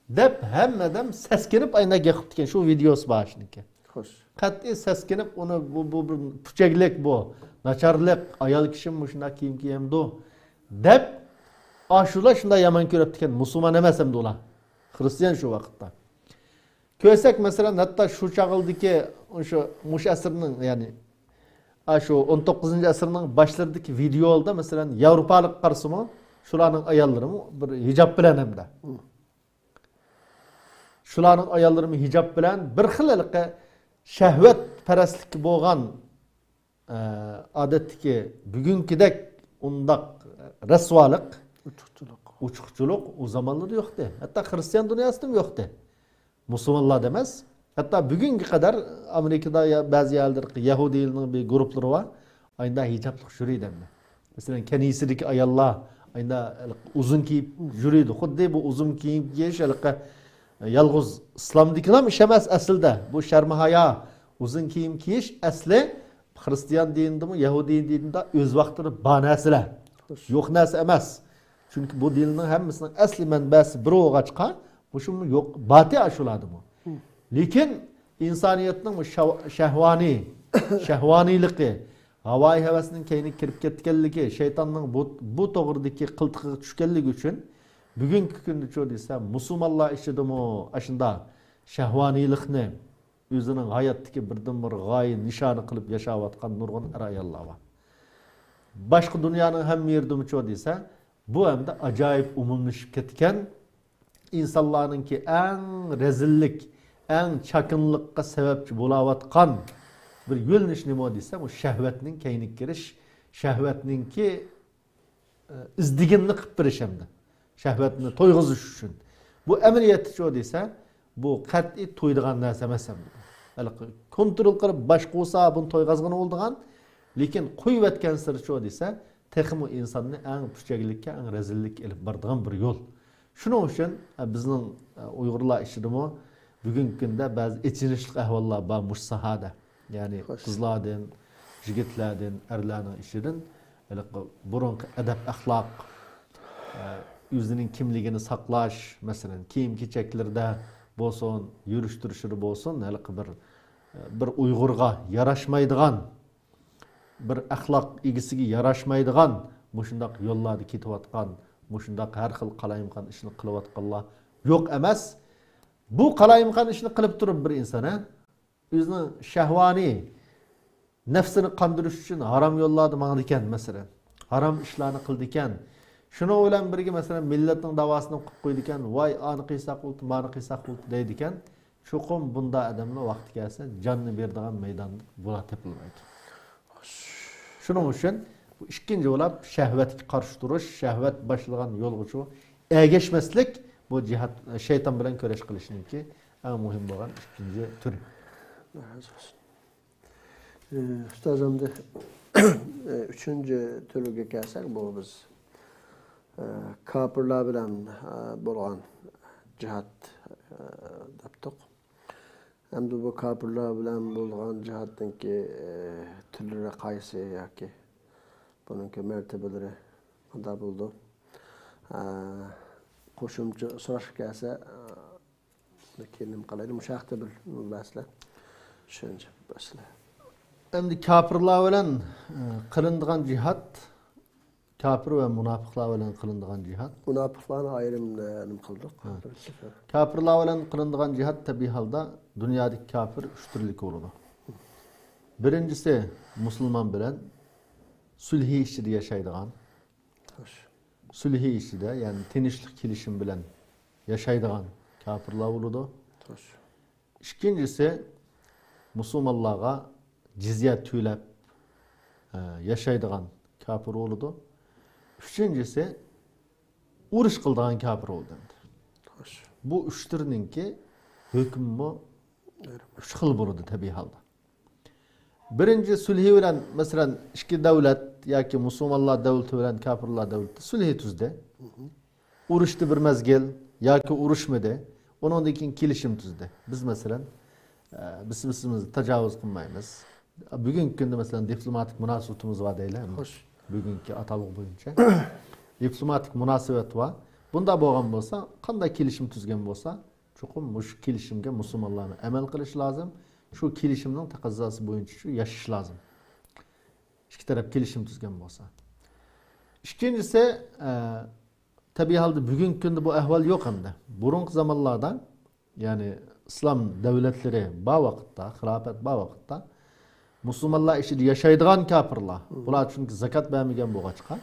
دەپ ھەممە ئادەم سەسكىنىپ ئاينا گەپ قىپتىكەن شۇ ۋىدېئوسى بار شۇنىڭكى. خوش. قەتئىي سەسكىنىپ، ئۇنى بۇ، بۇ بىر پۈچەكلىك بۇ، ناچارلىق، ئايال كىشىمۇ مۇشۇنداق كىيىم كىيەمدۇ دەپ، ئاشۇلار شۇنداق يامان كۆرۈپتىكەن، مۇسۇلمان ئەمەس ئەمدى ئۇلار. خرىستىيان شۇ ۋاقىتتا. كۆرسەك، مەسىلەن، ھەتتا شۇ چاغلىدىكى شۇ، مۇشۇ ئەسىرنىڭ، يەنى، ئاشۇ ئون توققۇزىنچى ئەسىرنىڭ باشلىرىدىكى ۋىدېئولاردا، مەسىلەن، ياۋروپالىق قارىسىمۇ، شۇلارنىڭ ئاياللىرىمۇ بىر ھىجاب بىلەن ھەمدە. شۇلارنىڭ ئاياللىرىمۇ ھىجاب بىلەن بىر خىل ھېلىقى شەھۋەتپەرەسلىككە بولغان، ئە، ئادەتتىكى بۈگۈنكىدەك ئۇنداق رەسۋالىق، ئوچۇقچىلىق. ئوچۇقچىلىق ئۇ زامانلاردا يوقتى. ھەتتا خرىستىيان دۇنياسىدىمۇ يوقتى. مۇسۇلمانلاردا ئەمەس. ھەتتا بۈگۈنگە قەدەر ئامېرىكىدا يا بەزى يەرلەردە يەھۇدىيلارنىڭ بىر گۇرۇپلىرى بار. ئايندا ھىجابلىق يۈرىدۇ ئەمدى. مەسىلەن، كەنىسىدىكى ئاياللار ئايندا ئۇزۇن كىيىپ يۈرىدۇ. خۇددى بۇ ئۇزۇن كىيىم كىيىش ھېلىقى يالغۇز ئىسلامدىكىلا ئىش ئەمەس ئەسلىدە. بۇ شەرم-ھايا، ئۇزۇن كىيىم كىيىش ئەسلى خرىستىيان دىنىدىمۇ، يەھۇدىي دىنىدا ئۆز ۋاقتىدا بار نەرسىلەر. خوش. يوق نەرسە ئەمەس. چۈنكى بۇ دىننىڭ ھەممىسىنىڭ ئەسلى مەنبەسى بىر بولغاچقا، مۇشۇمۇ يوق، باتى ئاشۇلاردىمۇ. لېكىن ئىنسانىيەتنىڭ بۇ شەۋ-، شەھۋانىي، شەھۋانىيلىقى، ھاۋايى ھەۋەسنىڭ كەينىگە كىرىپ كەتكەنلىكى، شەيتاننىڭ بۇ، بۇ توغرىدىكى قىلتىقىغا چۈشكەنلىكى ئۈچۈن بۈگۈنكى كۈندىچۇ دېسە، مۇسۇلمانلار ئىچىدىمۇ ئاشۇنداق شەھۋانىيلىقنى ئۆزىنىڭ ھاياتتىكى بىردىنبىر غايە، نىشانى قىلىپ ياشاۋاتقان نۇرغۇن ئەر-ئاياللار بار. باشقا دۇنيانىڭ ھەممە يېرىدىمۇچۇ دېسە، بۇ ئەمدى ئاجايىپ ئومۇملىشىپ كەتكەن، ئىنسانلارنىڭكى ئەڭ رەزىللىك، ئەڭ چاكىنىلىققا سەۋەبچى بولاۋاتقان بىر يۆنىلىش نېمە دېسە، بۇ شەھۋەتنىڭ كەينىگە كىرىش، شەھۋەتنىڭكى ئىزدىگىنىنى قىلىپ بېرىش ھەمدە شەھۋەتنى تويغۇزۇش ئۈچۈن. بۇ ئەمەلىيەتتىچۇ دېسە، بۇ قەتئىي تويىدىغان نەرسە ئەمەس ھەمدە. ھېلىقى كونترول قىلىپ باشقۇرسا بۇنى تويغازغىنى بولىدىغان، لېكىن قويۇۋەتكەنسېرىچۇ دېسە، تېخىمۇ ئىنساننى ئەڭ پۈچەكلىككە، ئەڭ رەزىللىككە ئېلىپ بارىدىغان بىر يول. شۇنىڭ ئۈچۈن، ئە، بىزنىڭ، ئە، ئۇيغۇرلار ئىچىدىمۇ بۈگۈنكى كۈندە بەزى ئېچىنىشلىق ئەھۋاللار بار مۇشۇ ساھەدە. يەنى خوش. قىزلاردىن، يىگىتلەردىن، ئەرلەرنىڭ ئىچىدىن ھېلىقى بۇرۇنقى ئەدەپ-ئەخلاق، ئە، ئۆزىنىڭ كىملىكىنى ساقلاش، مەسىلەن، كىيىم-كېچەكلىرىدە بولسۇن، يۈرۈش-تۇرۇشىدا بولسۇن، ھېلىقى بىر، بىر ئۇيغۇرغا ياراشمايدىغان، بىر ئەخلاق ئىگىسىگە ياراشمايدىغان مۇشۇنداق يوللاردا كېتىۋاتقان، مۇشۇنداق ھەر خىل قالايمىقان ئىشنى قىلىۋاتقانلار يوق ئەمەس. بۇ قالايمىقان ئىشنى قىلىپ تۇرۇپ بىر ئىنسان، ھە، ئۆزىنىڭ شەھۋانىي نەپسىنى قاندۇرۇش ئۈچۈن ھارام يوللاردا ماڭىدىكەن، مەسىلەن، ھارام ئىشلارنى قىلىدىكەن. شۇنىڭ بىلەن بىرگە، مەسىلەن، مىللەتنىڭ داۋاسىنى قىلىپ قويىدىكەن، ۋاي، ئانى قىلساق بولدى، مانى قىلساق بولدى دەيدىكەن. چوقۇم بۇنداق ئادەملەر ۋاقتى كەلسە جاننى بېرىدىغان مەيداندا بۇلار تېپىلمايدۇ. شۇنىڭ ئۈچۈن بۇ ئىككىنچى بولاپ شەھۋەتكە قارشى تۇرۇش، شەھۋەت باشلىغان يولغىچۇ ئەگەشمەسلىك، بۇ جىھاد، شەيتان بىلەن كۈرەش قىلىشنىڭكى ئەڭ مۇھىم بولغان ئىككىنچى تۈرى. ئۇستاز، ئەمدى ئۈچىنچى تۈرگە كەلسەك، بۇ بىز، ئە، كاپىرلار بىلەن، ئە، بولغان جىھاد، ئە، دەپتۇق. ئەمدى بۇ كاپىرلار بىلەن بولغان جىھادنىڭكى، ئە، تۈرلىرى قايسى ياكى بۇنىڭكى مەرتىبىلىرى قانداق بولىدۇ؟ ئە، قوشۇمچە سوراش كەلسە، ئە، كېيىن نېمە قىلايلى؟ مۇشۇ ھەقتە بىر نېمە بەرسىلە. چۈشەنچە بەرسىلە. ئەمدى كاپىرلار بىلەن، ئە، قىلىنىدىغان جىھاد، كاپىر ۋە مۇناپىقلار بىلەن قىلىنىدىغان جىھاد. مۇناپىقلارنى ئايرىم، ئە، نېمە قىلدۇق؟ ھە. بىرىنچى سەپەر. كاپىرلار بىلەن قىلىنىدىغان جىھاد تەبىئىي ھالدا دۇنيادىكى كاپىر ئۈچ تۈرلۈككە بولىدۇ. بىرىنچىسى مۇسۇلمان بىلەن سۈلھى ئىچىدە ياشايدىغان، خوش. سۈلھى ئىچىدە، يەنى تىنچلىق كېلىشىم بىلەن ياشايدىغان كاپىرلار بولىدۇ. خوش. ئىككىنچىسى، مۇسۇلمانلارغا جىزيە تۆلەپ، ئە، ياشايدىغان كاپىر بولىدۇ. ئۈچىنچىسى، ئۇرۇش قىلىدىغان كاپىر بولىدۇ ئەمدى. خوش. بۇ ئۈچ تۈرنىڭكى ھۆكمىمۇ ئۈچ خىل بولىدۇ تەبىئىي ھالدا. بىرىنچى سۈلھى بىلەن، مەسىلەن، ئىككى دەۋلەت ياكى مۇسۇلمانلار دەۋلىتى بىلەن كاپىرلار دەۋلىتى سۈلھى تۈزدى. ئۇرۇشتى بىر مەزگىل ياكى ئۇرۇشمىدى. ئۇنىڭدىن كېيىن كېلىشىم تۈزدى. بىز، مەسىلەن، ئە، بىز بىرسىمىزگە تاجاۋۇز قىلمايمىز. بۈگۈنكى كۈندە، مەسىلەن، دىپلوماتىك مۇناسىۋىتىمىز بار دەيلى. خوش. بۈگۈنكى ئاتالغۇ بويىچە دىپلوماتىك مۇناسىۋەت بار. بۇنداق بولغان بولسا، قانداق كېلىشىم تۈزگەن بولسا، چوقۇم مۇشۇ كېلىشىمگە مۇسۇلمانلارمۇ ئەمەل قىلىشى لازىم. شۇ كېلىشىمنىڭ تەقەززاسى بويىچە شۇ ياشاش لازىم. ئىككى تەرەپ كېلىشىم تۈزگەن بولسا. ئىككىنچىسى، ئە، تەبىئىي ھالدا بۈگۈنكى كۈندە بۇ ئەھۋال يوق ئەمدى. بۇرۇنقى زامانلاردا، يەنى ئىسلام دەۋلەتلىرى بار ۋاقىتتا، خىلاپەت بار ۋاقىتتا، مۇسۇلمانلار ئىچىدە ياشايدىغان كاپىرلار، بۇلار چۈنكى زاكات بەرمىگەن بولغاچقا،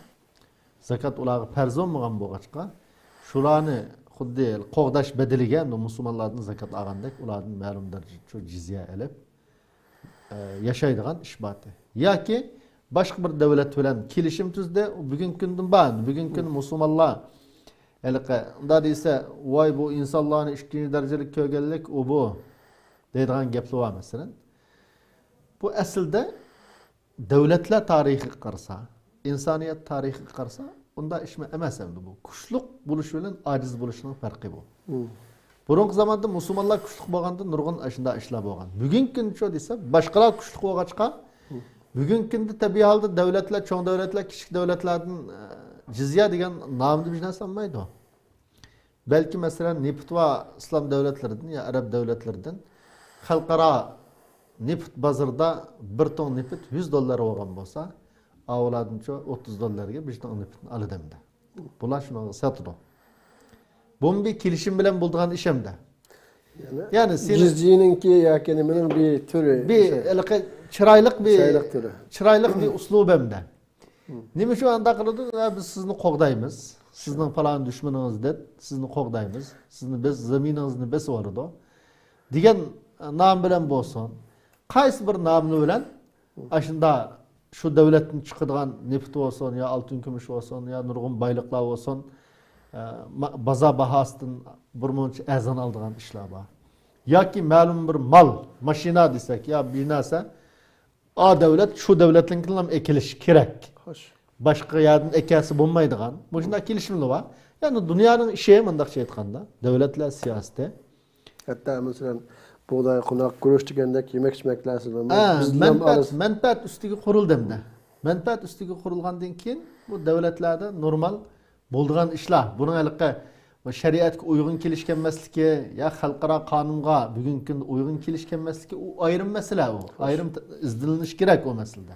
زاكات ئۇلارغا پەرز بولمىغان بولغاچقا، شۇلارنى خۇددى قوغداش بەدىلىگە ئەمدى مۇسۇلمانلاردىن زاكات ئالغاندەك، ئۇلاردىن مەلۇم دەرىجىدە شۇ جىزيە ئېلىپ، ئە، ياشايدىغان ئىش بارتى. ياكى باشقا بىر دەۋلەت بىلەن كېلىشىم تۈزدى، بۈگۈنكى كۈندىن بار، بۈگۈنكى كۈندە مۇسۇلمانلار ھېلىقى، ئۇنداق دېسە، ۋاي، بۇ ئىنسانلارنى ئىككىنچى دەرىجىلىك كۆرگەنلىك ئۇ بۇ دەيدىغان گەپلەر بار، مەسىلەن. بۇ ئەسلىدە دەۋلەتلەر تارىخىغا قارىسا، ئىنسانىيەت تارىخىغا قارىسا، ئۇنداق ئىشمۇ ئەمەس ئەمدى بۇ. كۈچلۈك بولۇش بىلەن ئاجىز بولۇشنىڭ پەرقى بۇ. بۇرۇنقى زاماندا مۇسۇلمانلار كۈچلۈك بولغاندا نۇرغۇن ئاشۇنداق ئىشلار بولغان. بۈگۈنكى كۈندىچۇ دېسە، باشقىلار كۈچلۈك بولغاچقا، بۈگۈنكى كۈندە تەبىئىي ھالدا دەۋلەتلەر، چوڭ دەۋلەتلەر كىچىك دەۋلەتلەردىن، ئە، جىزيە دېگەن نامدا بىر نەرسە ئالمايدۇ. بەلكى، مەسىلەن، نېفىت بار ئىسلام دەۋلەتلىرىدىن يا ئەرەب دەۋلەتلىرىدىن خەلقئارا نېفىت بازىرىدا بىر تۇڭ نېفىت يۈز دوللار بولغان بولسا، ئاۋۇلاردىنچۇ ئوتتۇز دوللارغا بىر تۇڭ نېفىتنى ئالىدۇ ئەمدى. بۇلار شۇنىڭغا ساتىدۇ. بۇمۇ بىر كېلىشىم بىلەن بولىدىغان ئىش ئەمدى. يەنى سېنى جىزيىنىڭكى ياكى نېمىنىڭ بىر تۈرى، بىر ھېلىقى چىرايلىق بىر، چىرايلىق تۈرى، چىرايلىق بىر ئۇسلۇب ئەمدى. نېمە ئۈچۈن ئانداق قىلىدۇ؟ ھە، بىز سىزنى قوغدايمىز. سىزنىڭ پالان دۈشمىنىڭىز دەپ، سىزنى قوغدايمىز. سىزنى بىز زېمىنىڭىزنى بېسىۋالىدۇ دېگەن نام بىلەن بولسۇن، قايسى بىر نامى بىلەن ئاشۇندا شۇ دۆلەتتىن چىقىدىغان نېفىت بولسۇن، يا ئالتۇن كۈمۈش بولسۇن، يا نۇرغۇن بايلىقلار بولسۇن، ئە، ما-، بازار باھاسىدىن بىر مۇنچە ئەرزان ئالىدىغان ئىشلار بار. ياكى مەلۇم بىر مال، ماشىنا دېسەك، يا بىر نەرسە، ئا دۆلەت شۇ دۆلەتنىڭكىنىلا ئەكېلىش كېرەك. خوش. باشقا يەردىن ئەكەلسە بولمايدىغان مۇشۇنداق كېلىشىملار بار. يەنى دۇنيانىڭ ئىشى، مۇنداقچە ئېيتقاندا، دۆلەتلەر سىياسىتى. ھەتتا، مەسىلەن، بۇغداي، قوناق، گۈرۈچ دېگەندەك يېمەك-ئىچمەكلەر، ھە، بىزنىڭ مەنپەئەت، ئارىسى مەنپەئەت ئۈستىگە قۇرۇلدى ئەمدى. مەنپەئەت ئۈستىگە قۇرۇلغاندىن كېيىن بۇ دۆلەتلەردە نورمال بولىدىغان ئىشلار. بۇنىڭ ھېلىقى شەرىئەتكە ئۇيغۇن كېلىش كەلمەسلىكى يا خەلقئارا قانۇنغا بۈگۈنكى كۈندە ئۇيغۇن كېلىش كەلمەسلىكى، ئۇ ئايرىم مەسىلە، ئۇ ئايرىم ئىزدىنىلىشى كېرەك ئۇ مەسىلىدە.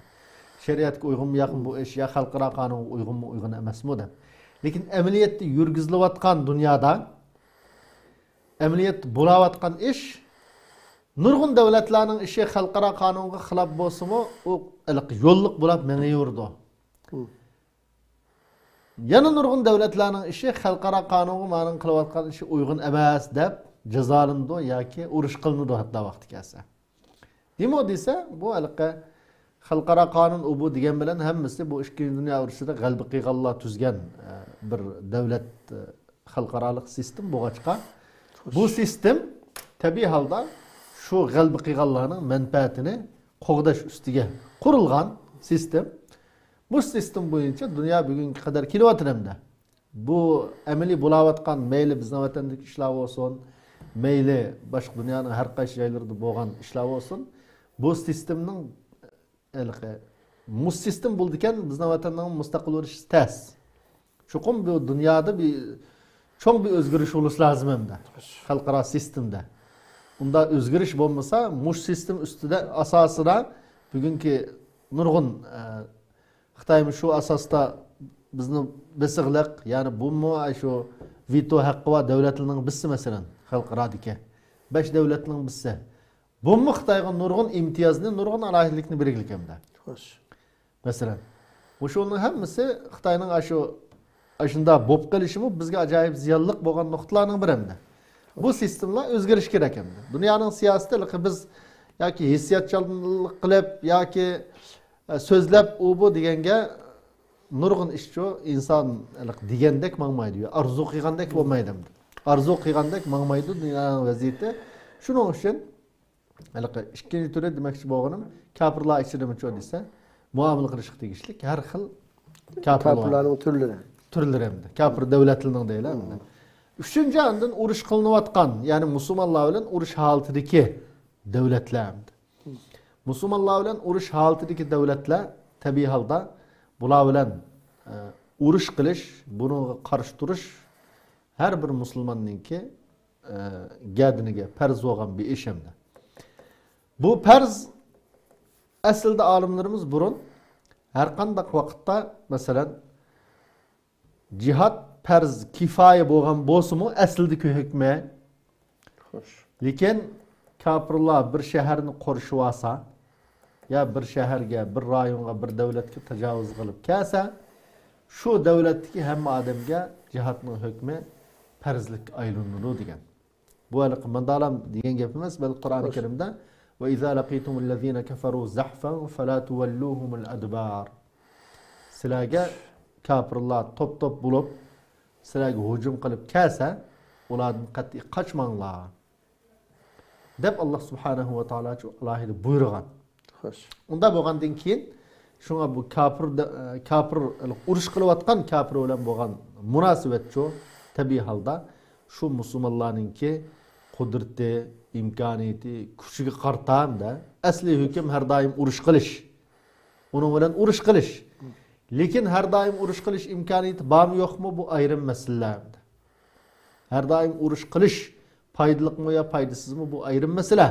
شەرىئەتكە ئۇيغۇنمۇ ياقمۇ بۇ ئىش، يا خەلقئارا قانۇنغا ئۇيغۇنمۇ ئۇيغۇن ئەمەسمۇ دەپ. لېكىن ئەمەلىيەتتە يۈرگۈزۈلۈۋاتقان دۇنيادا، ئەمەلىيەتتە بولاۋاتقان ئىش، نۇرغۇن دۆلەتلەرنىڭ ئىشى خەلقئارا قانۇنغا خىلاپ بولسىمۇ، ئۇ ھېلىقى يوللۇق بولاپ مېڭىۋېرىدۇ. يەنە نۇرغۇن دۆلەتلەرنىڭ ئىشى خەلقئارا قانۇنغا مانىڭ قىلىۋاتقان ئىشى ئۇيغۇن ئەمەس دەپ جازالىنىدۇ ياكى ئۇرۇش قىلىنىدۇ ھەتتا ۋاقتى كەلسە. نېمە دېسە، بۇ ھېلىقى خەلقئارا قانۇن ئۇ بۇ دېگەن بىلەن ھەممىسى بۇ ئىككىنچى دۇنيا ئۇرۇشىدا غەلىبە قىلغانلار تۈزگەن، ئە، بىر دۆلەت، ئە، خەلقئارالىق سىستېما بولغاچقا، بۇ سىستېما تەبىئىي ھالدا شۇ غەلىبە قىلغانلارنىڭ مەنپەئەتىنى قوغداش ئۈستىگە قۇرۇلغان سىستېما. بۇ سىستېما بويىچە دۇنيا بۈگۈنگە قەدەر كېلىۋاتىدۇ ئەمدى. بۇ ئەمەلىي بولاۋاتقان، مەيلى بىزنىڭ ۋەتەندىكى ئىشلار بولسۇن، مەيلى باشقا دۇنيانىڭ ھەر قايسى جايلىرىدا بولغان ئىشلار بولسۇن، بۇ سىستېمىنىڭ ھېلىقى مۇشۇ سىستېما بولىدىكەن، بىزنىڭ ۋەتەننىڭ مۇستەقىل بولۇشى تەس. چوقۇم بۇ دۇنيادا بىر چوڭ بىر ئۆزگىرىش بولۇشى لازىم ئەمدى. خەلقئارا سىستېمىدا. ئۇنداق ئۆزگىرىش بولمىسا، مۇشۇ سىستېما ئۈستىدە، ئاساسىدا بۈگۈنكى نۇرغۇن، ئە، خىتايمۇ شۇ ئاساستا بىزنى بېسىقلىق، يەنى بۇمۇ شۇ ۋېتو ھەققى بار دۆلەتلەرنىڭ بىرسى، مەسىلەن، خەلقئارادىكى بەش دۆلەتنىڭ بىرسى. بۇمۇ خىتايغا نۇرغۇن ئىمتىيازنى، نۇرغۇن ئالاھىدىلىكنى بېرىگلىك ئەمدى. خوش. مەسىلەن، مۇشۇنىڭ ھەممىسى خىتاينىڭ ئاشۇ، ئاشۇنداق بولۇپ قېلىشىمۇ بىزگە ئاجايىپ زىيانلىق بولغان نۇقتىلارنىڭ بىرى ئەمدى. بۇ سىستېمىلار ئۆزگىرىشى كېرەك ئەمدى. دۇنيانىڭ سىياسىتى ھېلىقى بىز ياكى ھېسسىياتچانلىق قىلىپ، ياكى، ئە، سۆزلەپ ئۇ بۇ دېگەنگە نۇرغۇن ئىشچۇ ئىنسان ھېلىقى دېگەندەك ماڭمايدۇ. ئارزۇ قىلغاندەك بولمايدۇ ئەمدى. ئارزۇ قىلغاندەك ماڭمايدۇ دۇنيانىڭ ۋەزىيىتى. شۇنىڭ ئۈچۈن ھېلىقى ئىككىنچى تۈرى دېمەكچى بولغىنىم، كاپىرلار ئىچىدىمۇچۇ دېسە، مۇئامىلە قىلىشقا تېگىشلىك ھەر خىل كاپىرلار. كاپىرلارنىڭ تۈرلىرى. تۈرلىرى ئەمدى. كاپىر دۆلەتلىرىنىڭ دەيلى ئەمدى. ئۈچىنچى، ئاندىن ئۇرۇش قىلىنىۋاتقان، يەنى مۇسۇلمانلار بىلەن ئۇرۇش ھالىتىدىكى دۆلەتلەر ئەمدى. مۇسۇلمانلار بىلەن ئۇرۇش ھالىتىدىكى دۆلەتلەر تەبىئىي ھالدا بۇلار بىلەن، ئە، ئۇرۇش قىلىش، بۇنىڭغا قارشى تۇرۇش ھەر بىر مۇسۇلماننىڭكى، ئە، گەدىنىگە پەرز بولغان بىر ئىش ئەمدى. بۇ پەرز ئەسلىدە ئالىملىرىمىز بۇرۇن ھەرقانداق ۋاقىتتا، مەسىلەن، جىھاد پەرز كىفايە بولغان بولسىمۇ، ئەسلىدىكى ھۆكمى. خوش. لېكىن كاپىرلار بىر شەھەرنى قورشىۋالسا، يا بىر شەھەرگە، بىر رايونغا، بىر دۆلەتكە تاجاۋۇز قىلىپ كەلسە، شۇ دۆلەتتىكى ھەممە ئادەمگە جىھادنىڭ ھۆكمى پەرزلىككە ئايلىنىدۇ دېگەن. بۇ ھېلىقى ماندالام دېگەن گەپ ئەمەس، بەلكى قۇرئان كەرىمدە، وَإِذَا لَقِيتُمُ الَّذِينَ كَفَرُوا زَحْفًا فَلَا تُوَلُّوهُمُ الْأَدْبَارَ. سىلەرگە كاپىرلار توپ-توپ بولۇپ، سىلەرگە ھۇجۇم قىلىپ كەلسە، ئۇلاردىن قەتئىي قاچماڭلار، دەپ، ئاللا سۇبھانەھۇ ۋە تائالا ئالاھىدە بۇيرۇغان. خوش. ئۇنداق بولغاندىن كېيىن، شۇڭا بۇ كاپىر، كاپىر، ئۇرۇش قىلىۋاتقان كاپىر بىلەن بولغان مۇناسىۋەتچۇ، تەبىئىي ھالدا شۇ مۇسۇلمانلارنىڭكى قۇدرىتى، ئىمكانىيىتى، كۈچىگە قارىتا ھەمدە ئەسلىي ھۆكۈم ھەر دائىم ئۇرۇش قىلىش. ئۇنىڭ بىلەن ئۇرۇش قىلىش. لېكىن ھەر دائىم ئۇرۇش قىلىش ئىمكانىيىتى بارمۇ يوقمۇ، بۇ ئايرىم مەسىلە. ھەر دائىم ئۇرۇش قىلىش پايدىلىقمۇ يا پايدىسىزمۇ، بۇ ئايرىم مەسىلە.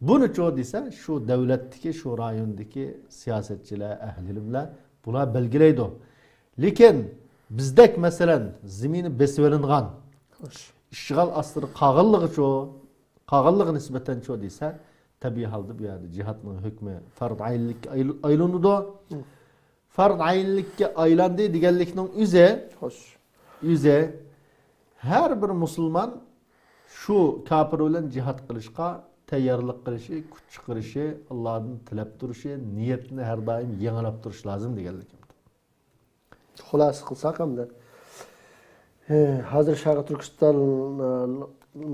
بۇنىچۇ دېسە، شۇ دۆلەتتىكى، شۇ رايوندىكى سىياسەتچىلەر، ئەھلى ئىلىملەر بۇلار بەلگىلەيدۇ. لېكىن بىزدەك، مەسىلەن، زېمىنى بېسىۋېلىنغان، خوش، ئىشغال ئاستىدا قالغانلىقىچۇ، قالغانلىقىغا نىسبەتەنچۇ دېسە، تەبىئىي ھالدا بۇ يەردە جىھادنىڭ ھۆكمى پەرز ئەينلىككە ئايل-، ئايلىنىدۇ. مم. پەرز ئەينلىككە ئايلاندى دېگەنلىكنىڭ ئۆزى، خوش، ئۆزى ھەر بىر مۇسۇلمان شۇ كاپىر بىلەن جىھاد قىلىشقا تەييارلىق قىلىشى، كۈچ چىقىرىشى، ئاللادىن تىلەپ تۇرۇشى، نىيەتنى ھەر دائىم يېڭىلاپ تۇرۇش لازىم دېگەنلىكىم. خۇلاسە قىلساق ئەمدى، ھە، ھازىر شەرقىي تۈركىستان، ئە،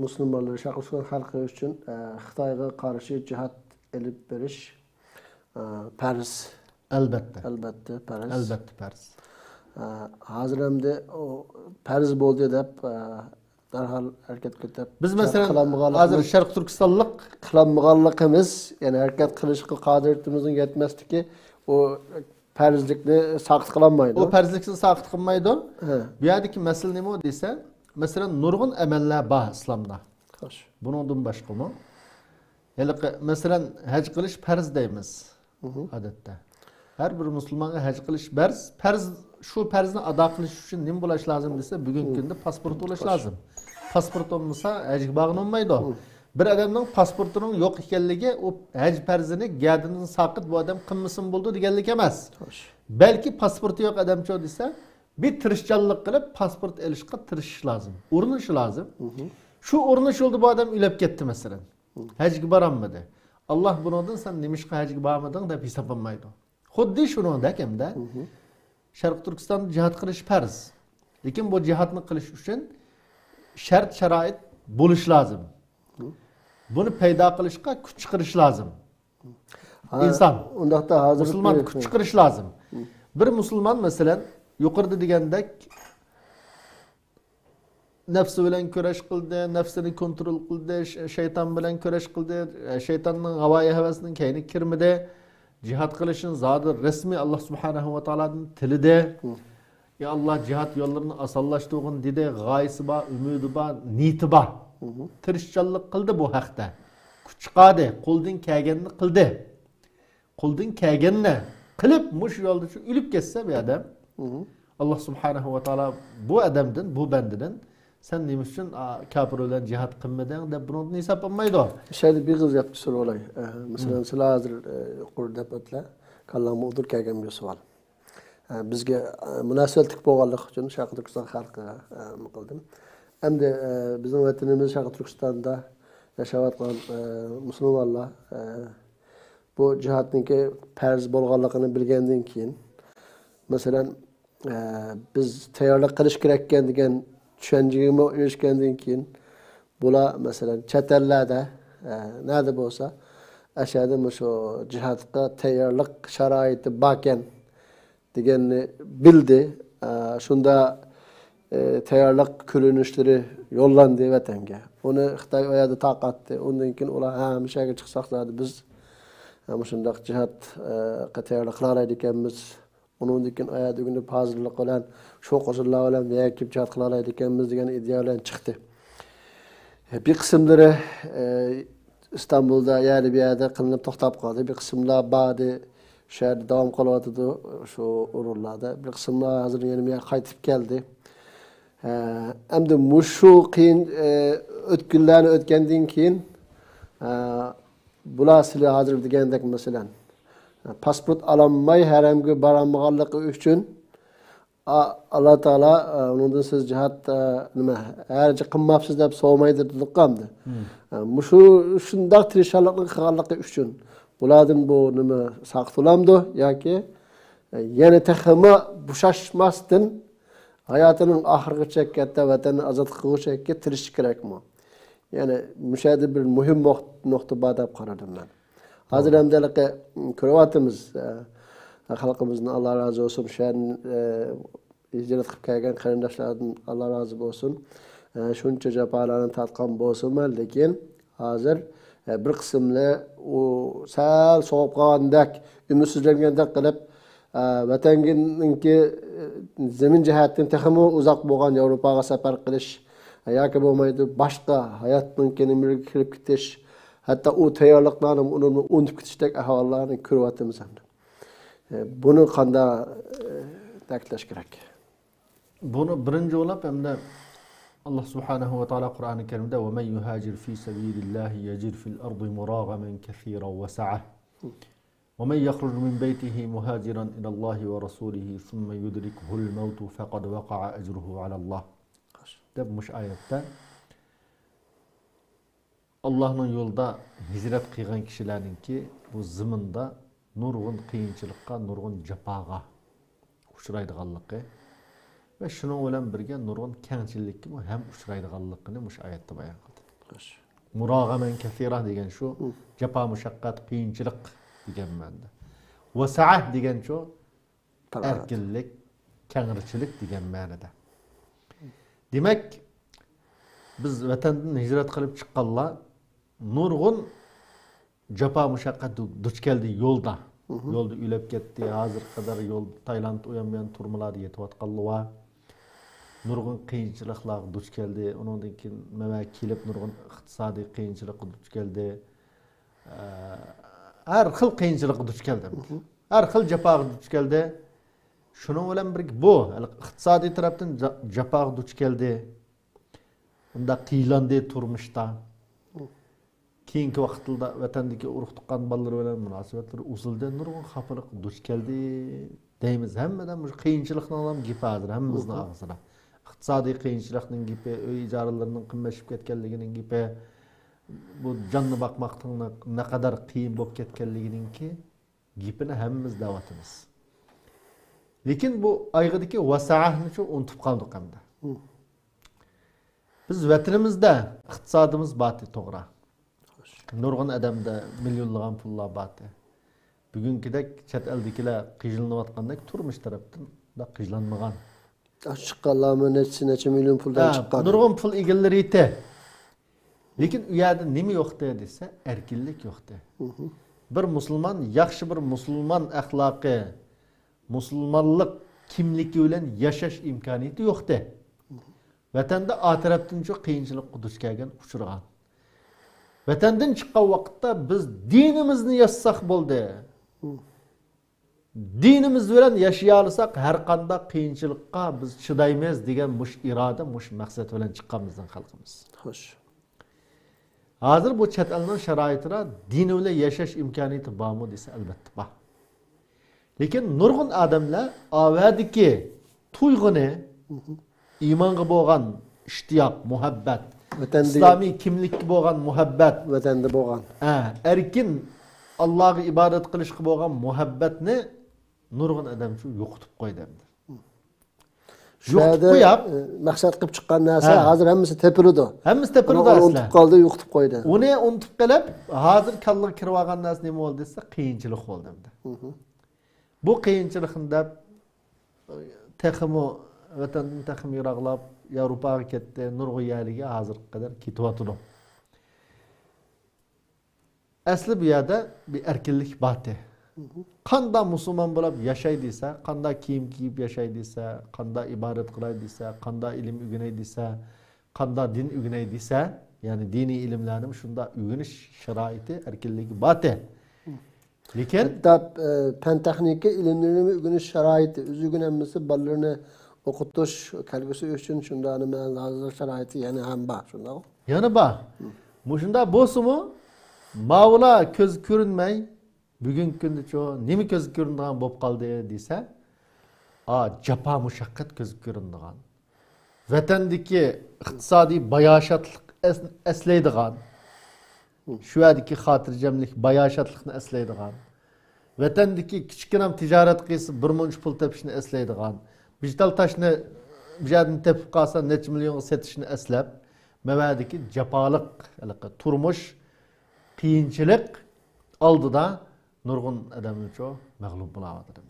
مۇسۇلمانلىرى، شەرقىي تۈركىستان خەلقى ئۈچۈن، ئە، خىتايغا قارشى جىھاد ئېلىپ بېرىش، ئە، پەرز. ئەلبەتتە. ئەلبەتتە پەرز. ئەلبەتتە پەرز. ئە، ھازىر ئەمدى ئۇ پەرز بولدى دەپ، ئە، دەرھال ھەرىكەتكە ئۆتۈپ، بىز، مەسىلەن، قىلالمىغانلىقىمىز، ھازىر شەرقىي تۈركىستانلىق قىلالمىغانلىقىمىز، يەنى ھەرىكەت قىلىشقا قابىلىيىتىمىزنىڭ يەتمەسلىكى، ئۇ پەرزلىكنى ساقىت قىلالمايدۇ. ئۇ پەرزلىكنى ساقىت قىلمايدۇ. ھە. بۇ يەردىكى مەسىلە نېمە دېسە، مەسىلەن، نۇرغۇن ئەمەللەر بار ئىسلامدا. خوش. بۇنىڭدىن باشقىمۇ، ھېلىقى، مەسىلەن، ھەج قىلىش پەرز دەيمىز. مھم. ئادەتتە ھەر بىر مۇسۇلمانغا ھەج قىلىش پەرز. پەرز، شۇ پەرزنى ئادا قىلىش ئۈچۈن نېمە بولۇش لازىم دېسە، بۈگۈنكى كۈندە پاسپورت بولۇش لازىم. پاسپورت بولمىسا ھەجگە بارغىلى بولمايدۇ. بىر ئادەمنىڭ پاسپورتىنىڭ يوق ئىكەنلىكى ئۇ ھەج پەرزىنى گەدىنىدىن ساقىت بۇ ئادەم قىلمىسىمۇ بولىدۇ دېگەنلىك ئەمەس. بەلكى پاسپورتى يوق ئادەمچۇ دېسە، بىر تىرىشچانلىق قىلىپ پاسپورت ئېلىشقا تىرىشىش لازىم، ئۇرۇنۇش لازىم. شۇ ئۇرۇنۇش يولىدا بۇ ئادەم ئۆلۈپ كەتتى، مەسىلەن. ھەجگە بارالمىدى. ئاللا بۇنىڭدىن سەن نېمىشقا ھەجگە بارمىدىڭ دەپ ھېسابلىمايدۇ. خۇددى شۇنىڭدەك ئەمدى، شەرقىي تۈركىستاندا جىھاد قىلىش پەرز. لېكىن بۇ جىھادنى قىلىش ئۈچۈن شەرت-شارائىت بولۇش لازىم. بۇنى پەيدا قىلىشقا كۈچ چىقىرىش لازىم. ھا، ئىنسان، ئۇنداقتا ھازىر مۇسۇلمان كۈچ چىقىرىش لازىم. بىر مۇسۇلمان، مەسىلەن، يۇقىرىدا دېگەندەك، نەپسى بىلەن كۈرەش قىلدى، نەپسىنى كونترول قىلدى، ش-، شەيتان بىلەن كۈرەش قىلدى، شەيتاننىڭ ھاۋايى ھەۋەسىنىڭ كەينىگە كىرمىدى. جىھاد قىلىشنى زادى رەسمىي ئاللا سۇبھانەھۇ ۋە تائالادىن تىلىدى. يا ئاللا، جىھاد يوللىرىنى ئاسانلاشتۇرغىن دېدى. غايىسى بار، ئۈمىدى بار، نىيىتى بار. تىرىشچانلىق قىلدى بۇ ھەقتە. كۈچ چىقاردى، قولدىن كەلگەننى قىلدى. قولدىن كەلگەننى قىلىپ، مۇشۇ يولدا شۇ ئۆلۈپ كەتسە بۇ ئادەم، ئاللا سۇبھانەھۇ ۋە تائالا بۇ ئادەمدىن، بۇ بەندىدىن، سەن نېمە ئۈچۈن، ئا، كاپىر بىلەن جىھاد قىلمىدىڭ دەپ بۇنىڭدىن ھېساب ئالمايدۇ. شەيدە بىر قىز يەپتى سورىۋالاي. ئە، مەسىلەن، سىلەر ھازىر، ئە، يۇقىرىدا دەپ ئۆتلە، كاللاڭمۇ ئۇدۇر كەلگەن بىر سوئال. ئە، بىزگە، ئە، مۇناسىۋەتلىك بولغانلىقى ئۈچۈن شەرقىي تۈركىستان خەلقىگە، ئە، نېمە قىلدىم. ئەمدى، ئە، بىزنىڭ ۋەتىنىمىز شەرقىي تۈركىستاندا ياشاۋاتقان، ئە، مۇسۇلمانلار، ئە، بۇ جىھادنىڭكى پەرز بولغانلىقىنى بىلگەندىن كېيىن، مەسىلەن، ئە، بىز تەييارلىق قىلىش كېرەككەن دېگەن چۈشەنچىگىمۇ ئېرىشكەندىن كېيىن، بۇلار، مەسىلەن، چەت ئەللەردە ئە، نەدە بولسا، ئەشەدە مۇشۇ جىھادقا تەييارلىق شارائىتى باركەن دېگەننى بىلدى. ئە، شۇندا، ئە، تەييارلىق كۆرۈنۈشلىرى يوللاندى ۋەتەنگە. ئۇنى خىتاي ئۇ يەردە تارقاتتى. ئۇندىن كېيىن ئۇلار، ھە، مۇشۇ يەرگە چىقساق زادى بىز، ھە، مۇشۇنداق جىھاد، ئە، قا تەييارلىق قىلالايدىكەنمىز. ئۇنىڭدىن كېيىن ئايەت ئۆگىنىپ، ھازىرلىق بىلەن، شوق-شۇزۇنلار بىلەن بىر يەرگە كېلىپ جىھاد قىلالايدىكەنمىز دېگەن ئىدىيە بىلەن چىقتى. بىر قىسىملىرى، ئە، ئىستانبۇلدا يەنە بىر يەردە قىلىنىپ توختاپ قالدى. بىر قىسىملار باردى، شۇ يەردە داۋام قىلىۋاتىدۇ، شۇ ئورۇنلاردا. بىر قىسىملار ھازىر يەنە بىر يەرگە قايتىپ كەلدى. ئە، ئەمدى مۇشۇ قىيىن، ئە، ئۆتكۈنلەرنى ئۆتكەندىن كېيىن، ئە، بۇلار سىلى ھازىر دېگەندەك، مەسىلەن، پاسپورت ئالالماي ھەرەمگە بارالمىغانلىقى ئۈچۈن، ئا-، ئاللا تائالا، ئە، ئۇنىڭدىن سىز جىھاد، ئە، نېمە، ھەرىجە قىلماپسىز دەپ سورىمايدۇ دېدۇققۇ ئەمدى. مم. ئە، مۇشۇ شۇنداق تىرىشچانلىقنى قىلغانلىقى ئۈچۈن بۇلاردىن بۇ نېمە ساقىت بولامدۇ ياكى، ئە، يەنە تېخىمۇ بوشاشماستىن ھاياتىنىڭ ئاخىرىغىچە، ھەتتا ۋەتەننى ئازاد قىلغۇچە تىرىشىش كېرەكمۇ؟ يەنى مۇشۇ يەردە بىر مۇھىم نۇق-، نۇقتا بار دەپ قارىدىم مەن. ھازىر توغرا. ئەمدى ھېلىقى كۆرۈۋاتىمىز، ئە، خەلقىمىزدىن ئاللا رازى بولسۇن، شۇ يەردىن، ئە، ھىجرەت قىلىپ كەلگەن قېرىنداشلاردىن ئاللا رازى بولسۇن. ئە، شۇنچە جاپالارنى تارتقان بولسىمۇ، لېكىن ھازىر، ئە، بىر قىسىملار ئۇ سەل سوغۇپ قالغاندەك، ئۈمىدسىزلەنگەندەك قىلىپ، ئە، ۋەتەننىڭكى، ئە، زېمىن جەھەتتىن تېخىمۇ ئۇزاق بولغان ياۋروپاغا سەپەر قىلىش، ئە، ياكى بولمايدۇ باشقا ھاياتنىڭكى نېمىلىرىگە كىرىپ كېتىش، ھەتتا ئۇ تەييارلىقلارنى ئۇنىمۇ ئۇنتۇپ كېتىشتەك ئەھۋاللارنى كۆرۈۋاتىمىز ئەمدى. ئە، بۇنى قانداق، ئە، تەكىتلەش كېرەك؟ بۇنى بىرىنچى بولۇپ ھەمدە ئاللا سۇبھانەھۇ ۋە تائالا قۇرئانى كەرىمدە، وَمَنْ يُهَاجِرْ فِي سَبِيلِ اللَّهِ يَجِدْ فِي الْأَرْضِ مُرَاغَمًا كَثِيرًا وَسَعَةً، وَمَنْ يَخْرُجْ مِنْ بَيْتِهِ مُهَاجِرًا إِلَى اللَّهِ وَرَسُولِهِ ثُمَّ يُدْرِكْهُ الْمَوْتُ فَقَدْ وَقَعَ أَجْرُهُ عَلَى اللَّهِ، دەپ مۇشۇ ئايەتتە ئاللانىڭ يولىدا ھىجرەت قىلغان كىشىلەرنىڭكى بۇ زېمىندا نۇرغۇن قىيىنچىلىققا، نۇرغۇن جاپاغا ئۇچرايدىغانلىقى ۋە شۇنىڭ بىلەن بىرگە نۇرغۇن كەڭچىللىككىمۇ ھەم ئۇچرايدىغانلىقىنى مۇشۇ ئايەتتە بايان قىلدى. خوش. مۇراغەمەن كەسىرا دېگەن شۇ، ھە، جاپا مۇشەققەت، قىيىنچىلىق دېگەن مەنىدە. ۋەسەئە دېگەن شۇ، پاراغەت، ئەركىنلىك، كەڭرىچىلىك دېگەن مەنىدە. دېمەك، بىز ۋەتەندىن ھىجرەت قىلىپ چىققانلار نۇرغۇن جاپا مۇشەققەت دۇ-، دۇچ كەلدى يولدا. مھم. يولدا ئۆلۈپ كەتتى. ھازىرغا قەدەر يول، تايلاند ئۇيان بۇيان تۈرمىلەردە يېتىۋاتقانلار بار. نۇرغۇن قىيىنچىلىقلارغا دۇچ كەلدى. ئۇنىڭدىن كېيىن مەۋە كېلىپ نۇرغۇن ئىقتىسادىي قىيىنچىلىققا دۇچ كەلدى. ئە، ھەر خىل قىيىنچىلىققا دۇچ كەلدى. مھم. ھەر خىل جاپاغا دۇچ كەلدى. شۇنىڭ بىلەن بىرگە بۇ، ھېلىقى ئىقتىسادىي تەرەپتىن جا-، جاپاغا دۇچ كەلدى. ئۇنداق قىينىلاندى تۇرمۇشتا. مھم. كېيىنكى ۋاقىتلاردا ۋەتەندىكى ئۇرۇق تۇغقان بالىلىرى بىلەن مۇناسىۋەتلىرى ئۈزۈلدى، نۇرغۇن خاپىلىققا دۇچ كەلدى دەيمىز. ھەممىدە مۇشۇ قىيىنچىلىقنىڭ گېپى ھازىر، ھەممىمىزنىڭ، مھم، ئاغزىدا. ئىقتىسادىي قىيىنچىلىقنىڭ گېپى، ئۆي ئىجارىلىرىنىڭ قىممەتلىشىپ كەتكەنلىكىنىڭ گېپى، بۇ جاننى باقماقنىڭ نە-، نەقەدەر قىيىن بولۇپ كەتكەنلىكىنىڭكى گېپىنى ھەممىمىز دەۋاتىمىز. لېكىن بۇ ئايىغىدىكى ۋەسەئەنىچۇ ئۇنتۇپ قالدۇق ئەمدى. مھم. بىز ۋەتىنىمىزدە ئىقتىسادىمىز بارتى، توغرا. خوش. نۇرغۇن ئادەمدە مىليونلىغان پۇللار بارتى. بۈگۈنكىدەك چەت ئەلدىكىلەر قىينىلىۋاتقاندەك تۇرمۇش تەرەپتىن قىينالمىغان. ئاشۇ چىققانلارمۇ نەچچە، نەچچە مىليون پۇلدىن، ھە، چىققان. نۇرغۇن پۇل ئىگىلىرى ئىدى. لېكىن ئۇ يەردە نېمە يوقتى دېسە، ئەركىنلىك يوقتى. مھم. بىر مۇسۇلمان، ياخشى بىر مۇسۇلمان ئەخلاقى، مۇسۇلمانلىق كىملىكى بىلەن ياشاش ئىمكانىيىتى يوقتى. مھم. ۋەتەندە ئا تەرەپتىنچۇ قىيىنچىلىققا دۇچ كەلگەن، ئۇچرىغان. ۋەتەندىن چىققان ۋاقىتتا بىز دىنىمىزنى ياشىساق بولدى. مھم. دىنىمىز بىلەن ياشىيالىساق، ھەر قانداق قىيىنچىلىققا بىز چىدايمىز دېگەن مۇشۇ ئىرادە، مۇشۇ مەقسەت بىلەن چىققان بىزنىڭ خەلقىمىز. خوش. ھازىر بۇ چەت ئەلنىڭ شارائىتىدا دىنى بىلەن ياشاش ئىمكانىيىتى بارمۇ دېسە، ئەلۋەتتە بار. لېكىن نۇرغۇن ئادەملەر ئاۋەدىكى تۇيغۇنى، مھم، ئىمانغا بولغان ئىشتىياق، مۇھەببەت، ۋەتەندە، ئىسلامىي كىملىككە بولغان مۇھەببەت، ۋەتەندە بولغان، ھە، ئەركىن ئاللاغا ئىبادەت قىلىشقا بولغان مۇھەببەتنى نۇرغۇن ئادەم شۇ يوقىتىپ قويدى ئەمدى. مھم. شۇ يەردە، ئە، مەقسەت قىلىپ چىققان نەرسە ھازىر ھەممىسى تېپىلىدۇ. ھەممىسى تېپىلىدۇ ئەسلى. ئۇنى ئۇنتۇپ قالدى، يوقىتىپ قويدى. ئۇنى ئۇنتۇپ قېلىپ، ھازىر كاللىغا كىرىۋالغان نەرسە نېمە بولدى دېسە، قىيىنچىلىق بولدى ئەمدى. بۇ قىيىنچىلىقنى دەپ، تېخىمۇ ۋەتەندىن تېخىمۇ يىراقلاپ، ياۋروپاغا كەتتى، نۇرغۇن يەرلەرگە ھازىرغا قەدەر كېتىۋاتىدۇ. ئەسلى بۇ يەردە بىر ئەركىنلىك بارتى. قاندا مۇسۇلمان بولۇپ ياشاي دېسە، قاندا كىيىم كىيىپ ياشاي دېسە، قاندا ئىبادەت قىلاي دېسە، قاندا ئىلىم ئۆگىنەي دېسە، قاندا دىن ئۆگىنەي دېسە، يەنى دىنىي ئىلىملەرنىمۇ شۇنداق ئۆگىنىش شارائىتى، ئەركىنلىكى بارتى. لېكىن ھەتتا، ئە، پەن تېخنىكا ئىلىملىرىنىمۇ ئۆگىنىش شارائىتى، ئۆزى ئۆگىنەلمىسە بالىلىرىنى ئوقۇتۇش، كەلگۈسى ئۈچۈن شۇنداق نېمە ھازىرلىق شارائىتى يەنە ھەم بار، شۇنداقمۇ؟ يەنە بار. مۇشۇنداق بولسىمۇ، ماۋۇلار كۆز كۆرۈنمەي، بۈگۈنكى كۈندىچۇ نېمە كۆزگە كۆرۈنىدىغان بولۇپ قالدى دېسە، ئا، جاپا مۇشەققەت كۆزگە كۆرۈنىدىغان، ۋەتەندىكى ئىقتىسادىي باياشاتلىق ئەس-، ئەسلەيدىغان، شۇ يەردىكى خاتىرجەملىك، باياشاتلىقنى ئەسلەيدىغان، ۋەتەندىكى كىچىككىنە تىجارەت قىلسا بىر مۇنچە پۇل تېپىشنى ئەسلەيدىغان، بىر تال تاشنى بىر يەردىن تېپىپ قالسا نەچچە مىليونغا سېتىشنى ئەسلەپ، مەۋەدىكى جاپالىق ھېلىقى تۇرمۇش، قىيىنچىلىق ئالدىدا نۇرغۇن ئادەملەرچۇ مەغلۇپ بولاۋاتىدۇ.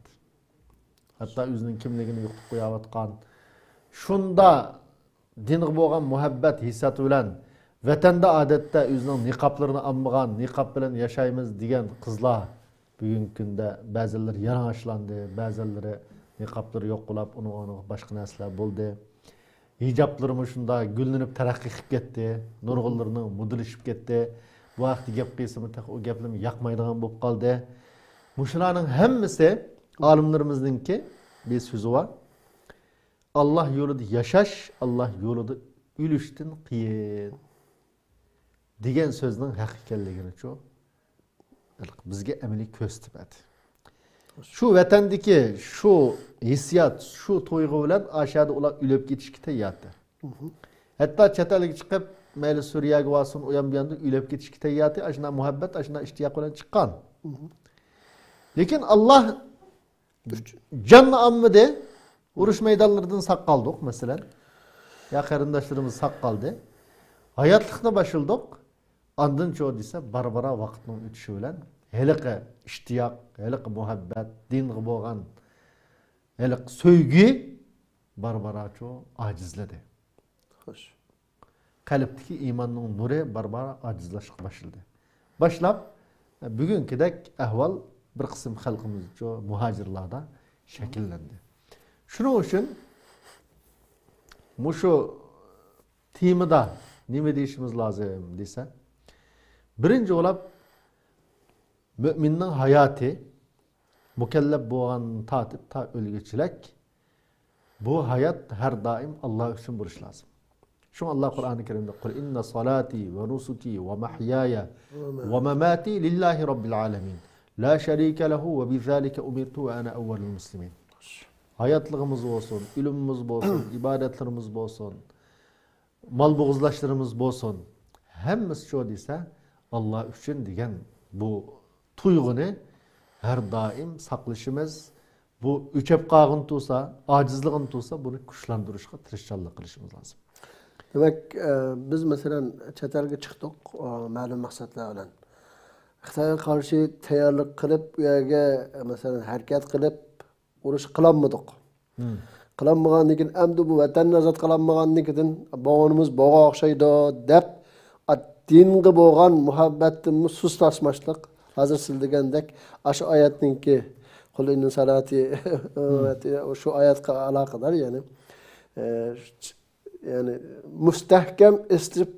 ھەتتا ئۆزىنىڭ كىملىكىنى يوقىتىپ قويۇۋاتقان، شۇندا دىنغا بولغان مۇھەببەت ھېسسىياتى بىلەن ۋەتەندە ئادەتتە ئۆزىنىڭ نىقابلىرىنى ئالمىغان، نىقاب بىلەن ياشايمىز دېگەن قىزلار بۈگۈنكى كۈندە بەزىلىرى يالىڭاچلاندى، بەزىلىرى نىقابلىرى يوق بولاپ، ئۇنىڭ ئورنىغا باشقا نەرسىلەر بولدى. ھىجابلىرىمۇ شۇنداق گۈللىنىپ تەرەققىي قىلىپ كەتتى. نۇرغۇنلىرىنىڭ مودېلى چۈشۈپ كەتتى. بۇ ھەقتە گەپ قىلسىمۇ تېخى ئۇ گەپلىرىمۇ ياقمايدىغان بولۇپ قالدى. مۇشۇلارنىڭ ھەممىسى ئالىملىرىمىزنىڭكى بىر سۆزى بار. «ئاللا يولىدا ياشاش، ئاللا يولىدا ئۆلۈشتىن قىيىن» دېگەن سۆزنىڭ ھەق ئىكەنلىكىنىچۇ بىزگە ئەمەلىي كۆرسىتىپ بەردى. شۇ ۋەتەندىكى شۇ ھېسسىيات، شۇ تۇيغۇ بىلەن ئاشۇ يەردە ئۇلار ئۆلۈپ كېتىشكە تەييارتى. ھەتتا چەت ئەلگە چىقىپ، مەيلى سۈرىيەگە بارسۇن، ئۇيان بۇياندا ئۆلۈپ كېتىشكە تەييارتى. ئاشۇنداق مۇھەببەت، ئاشۇنداق ئىشتىياق بىلەن چىققان. لېكىن ئاللا جاننى ئالمىدى، ئۇرۇش مەيدانلىرىدىن ساق قالدۇق، مەسىلەن. يا قېرىنداشلىرىمىز ساق قالدى. ھاياتلىقنى باشلىدۇق. ئاندىنچۇ دېسە، بارا-بارا ۋاقىتنىڭ ئۆتۈشى بىلەن ھېلىقى ئىشتىياق، ھېلىقى مۇھەببەت، دىنغا بولغان ھېلىقى سۆيگۈ بارا-باراچۇ ئاجىزلىدى. خوش. قەلبتىكى ئىماننىڭ نۇرى بارا-بارا ئاجىزلاشقا باشلىدى. باشلاپ، بۈگۈنكىدەك ئەھۋال بىر قىسىم خەلقىمىزچۇ مۇھاجىرلاردا شەكىللەندى. شۇنىڭ ئۈچۈن مۇشۇ تېمىدا نېمە دېيىشىمىز لازىم دېسە، بىرىنچى بولاپ، مۆمىننىڭ ھاياتى مۇكەللەپ بولغاندىن تارتىپ تا ئۆلگۈچىلىك بۇ ھايات ھەر دائىم ئاللا ئۈچۈن بولۇشى لازىم. شۇڭا ئاللا قۇرئانى كەرىمدە، «قۇل ئىننا سالاتى ۋە نۇسۇكى ۋە مەھيايە ۋە مەماتى لىللاھى رەببىل ئالەمىن. لا شەرىكە لەھۇ ۋە بىزالىكە ئۇمىرتۇ ۋە ئەنە ئەۋۋەلۇل مۇسلىمىن.» ھاياتلىقىمىز بولسۇن، ئۆلۈمىمىز بولسۇن، ئىبادەتلىرىمىز بولسۇن، مال بوغۇزلاشلىرىمىز بولسۇن، ھەممىسى شۇ دېسە، ئاللا ئۈچۈن دېگەن بۇ تۇيغۇنى ھەر دائىم ساقلىشىمىز، بۇ ئۆچەپ قالغىنى تۇرسا، ئاجىزلىغىنى تۇرسا، بۇنى كۈچلەندۈرۈشكە تىرىشچانلىق قىلىشىمىز لازىم. دېمەك، ئە، بىز، مەسىلەن، چەت ئەلگە چىقتۇق، ئە، مەلۇم مەقسەتلەر بىلەن. خىتايغا قارشى تەييارلىق قىلىپ، ئۇ يەرگە، مەسىلەن، ھەرىكەت قىلىپ، ئۇرۇش قىلالمىدۇق. قىلالمىغاندىن كېيىن، ئەمدى بۇ ۋەتەننى ئازاد قىلالمىغاندىن كېيىن، بولغىنىمىز بولغان ئوخشايدۇ، دەپ، ئا، دىنغا بولغان مۇھەببەتتىنمۇ سۇسلاشماسلىق. ھازىر سىز دېگەندەك، ئاشۇ ئايەتنىڭكى، «قۇل ئىننى سالاتى» شۇ ئايەتكە ئالاقىدار، يەنى، ئە، يەنى مۇستەھكەم ئېسىپ،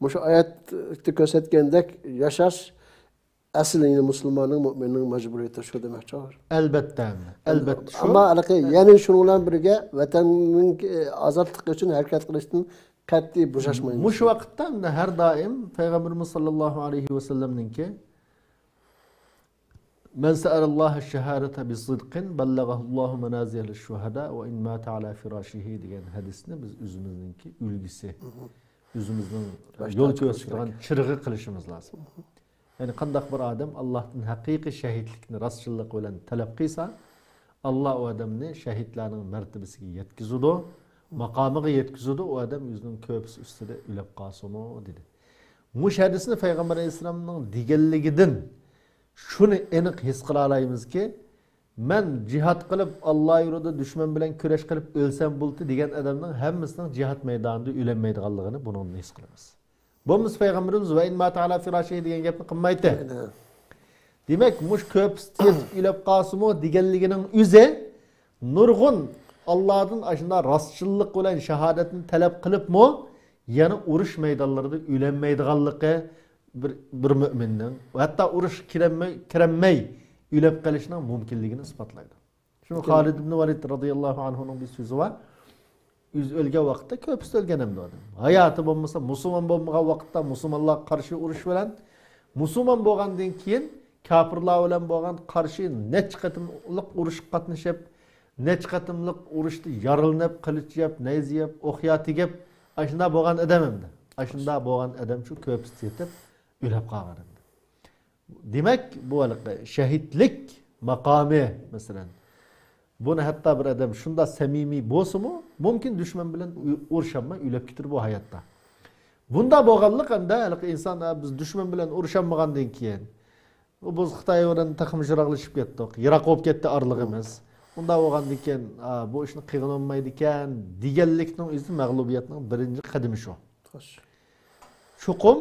مۇشۇ ئايەتتە كۆرسەتكەندەك ياشاش ئەسلى مۇسۇلماننىڭ، مۆمىننىڭ مەجبۇرىيىتى شۇ دېمەكچى. ئەلبەتتە، ئەلبەتتە شۇ. ئەمما ھېلىقى يەنە شۇنىڭ بىلەن بىرگە ۋەتەننىڭ ئازادلىقى ئۈچۈن ھەرىكەت قىلىشتىن قەتئىي بوشاشمايمىز. مۇشۇ ۋاقىتتا ھەر دائىم پەيغەمبىرىمىز ساللاللاھۇ ئەلەيھى ۋەسەللەمنىڭكى، «مەن سەئەلەللاھە شەھادەتە بىسىدقىن بەللەغەھۇللاھۇ مەنازىلەش شۇھەدا ۋە ئىن ماتە ئەلا فىراشىھى» دېگەن ھەدىسنى بىز ئۆزىمىزنىڭكى ئۈلگىسى، ئۆزىمىزنىڭ يول كۆرسىتىدىغان چىرىغى قىلىشىمىز لازىم. يەنى قانداق بىر ئادەم ئاللاھتىن ھەقىقىي شەھىدلىكنى راستچىللىق بىلەن تەلەپ قىلسا، ئاللا ئۇ ئادەمنى شەھىدلەرنىڭ مەرتىبىسىگە يەتكۈزىدۇ، ماقامىغا يەتكۈزىدۇ، ئۇ ئادەم ئۆزىنىڭ كۆرپىسى ئۈستىدە ئۆلۈپ قالسىمۇ، دېدى. مۇشۇ ھەدىسنى پەيغەمبەر ئەلەيھىسسالامنىڭ دېگەنلىكىدىن شۇنى ئېنىق ھېس قىلالايمىزكى، مەن جىھاد قىلىپ، ئاللا يولىدا دۈشمەن بىلەن كۈرەش قىلىپ ئۆلسەم بولدى دېگەن ئادەمنىڭ ھەممىسىنىڭ جىھاد مەيدانىدا ئۆلەلمەيدىغانلىقىنى بۇنىڭدىن ھېس قىلىمىز. بولمىسا پەيغەمبىرىمىز «ۋە ئىن ماتا ئالا فىراشىھى» دېگەن گەپنى قىلمايتتى. دېمەك، مۇشۇ كۆرپىسى يېتىپ ئۆلۈپ قالسىمۇ دېگەنلىكىنىڭ ئۆزى نۇرغۇن ئاللادىن ئاشۇنداق راستچىللىق بىلەن شاھادەتنى تەلەپ قىلىپمۇ يەنە ئۇرۇش مەيدانلىرىدا ئۆلەلمەيدىغانلىقى، بىر، بىر مۆمىننىڭ ھەتتا ئۇرۇشقا كىرەلمەي، كىرەلمەي ئۆلۈپ قېلىشىنىڭ مۇمكىنلىكىنى ئىسپاتلايدۇ. شۇ خالىد ئىبن ۋالىد رازىياللاھۇ ئەنھۇنىڭ بىر سۆزى بار. ئۆزى ئۆلگەن ۋاقىتتا كۆرپىسى ئۆلگەن ئەمدى ئادەم. ھاياتى بولمىسا، مۇسۇلمان بولمىغان ۋاقىتتا مۇسۇلمانلارغا قارشى ئۇرۇش بىلەن، مۇسۇلمان بولغاندىن كېيىن كاپىرلار بىلەن بولغان قارشى نەچچە قېتىملىق ئۇرۇشقا قاتنىشىپ، نەچچە قېتىملىق ئۇرۇشتا يارىلىنىپ، قىلىچ يەپ، نەيزە يەپ، ئوق يا تېگىپ، ئاشۇنداق بولغان ئادەم ئەمدى. ئاشۇنداق بولغان ئادەم شۇ كۆرپىسى يېتىپ ئۆلۈپ قالغان ئەمدى. دېمەك، بۇ ھېلىقى شەھىدلىك ماقامى، مەسىلەن، بۇنى ھەتتا بىر ئادەم شۇنداق سەمىمىي بولسىمۇ، مۇمكىن دۈشمەن بىلەن ئۇ-، ئۇرۇشالماي ئۆلۈپ كېتىدۇ بۇ ھاياتتا. بۇنداق بولغانلىق ئەمدى ھېلىقى ئىنسان، «ئا، بىز دۈشمەن بىلەن ئۇرۇشالمىغاندىن كېيىن، بۇ خىتاي بىلەن تېخىمۇ يىراقلىشىپ كەتتۇق، يىراق بولۇپ كەتتى ئارىلىقىمىز. ئۇنداق بولغاندىن كېيىن، ئا، بۇ ئىشنى قىلغىلى بولمايدىكەن» دېگەنلىكنىڭ ئۆزى مەغلۇبىيەتنىڭ بىرىنچى قەدىمى شۇ. خوش. چوقۇم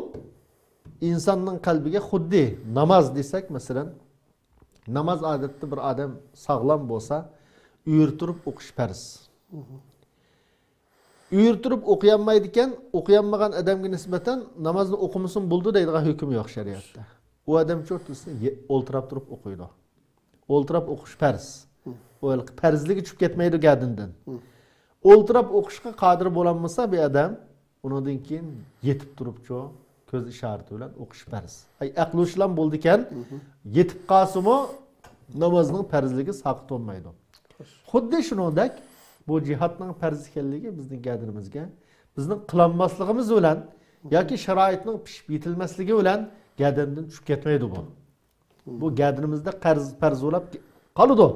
ئىنساننىڭ قەلبىگە خۇددى ناماز دېسەك، مەسىلەن، ناماز ئادەتتە بىر ئادەم ساغلام بولسا، ئۆرە تۇرۇپ ئوقۇش پەرز. ئۆرە تۇرۇپ ئوقۇيالمايدىكەن، ئوقۇيالمىغان ئادەمگە نىسبەتەن نامازنى ئوقۇمىسىمۇ بولىدۇ دەيدىغان ھۆكۈم يوق شەرىئەتتە. ئۇ ئادەمچۇ تۇرسا، ئولتۇراپ تۇرۇپ ئوقۇيدۇ. ئولتۇراپ ئوقۇش پەرز. ئۇ پەرزلىكى چۈشۈپ كەتمەيدۇ گەدىنىدىن. ئولتۇراپ ئوقۇشقا قادىر بولالمىسا بىر ئادەم، ئۇنىڭدىن كېيىن يېتىپ تۇرۇپچۇ، كۆز ئىشارىتى بىلەن ئوقۇش پەرز. ئەي، ئەقلى ھوشلام بولىدىكەن، يېتىپ قالسىمۇ نامازنىڭ پەرزلىكى ساقىت بولمايدۇ. خوش. خۇددى شۇنىڭدەك بۇ جىھادنىڭ پەرز ئىكەنلىكى بىزنىڭ گەدىنىمىزگە، بىزنىڭ قىلالماسلىقىمىز بىلەن ياكى شارائىتنىڭ پىشىپ يېتىلمەسلىكى بىلەن گەدىنىدىن چۈشۈپ كەتمەيدۇ بۇ. بۇ گەدىنىمىزدە قەرز، پەرز بولاپ قالىدۇ.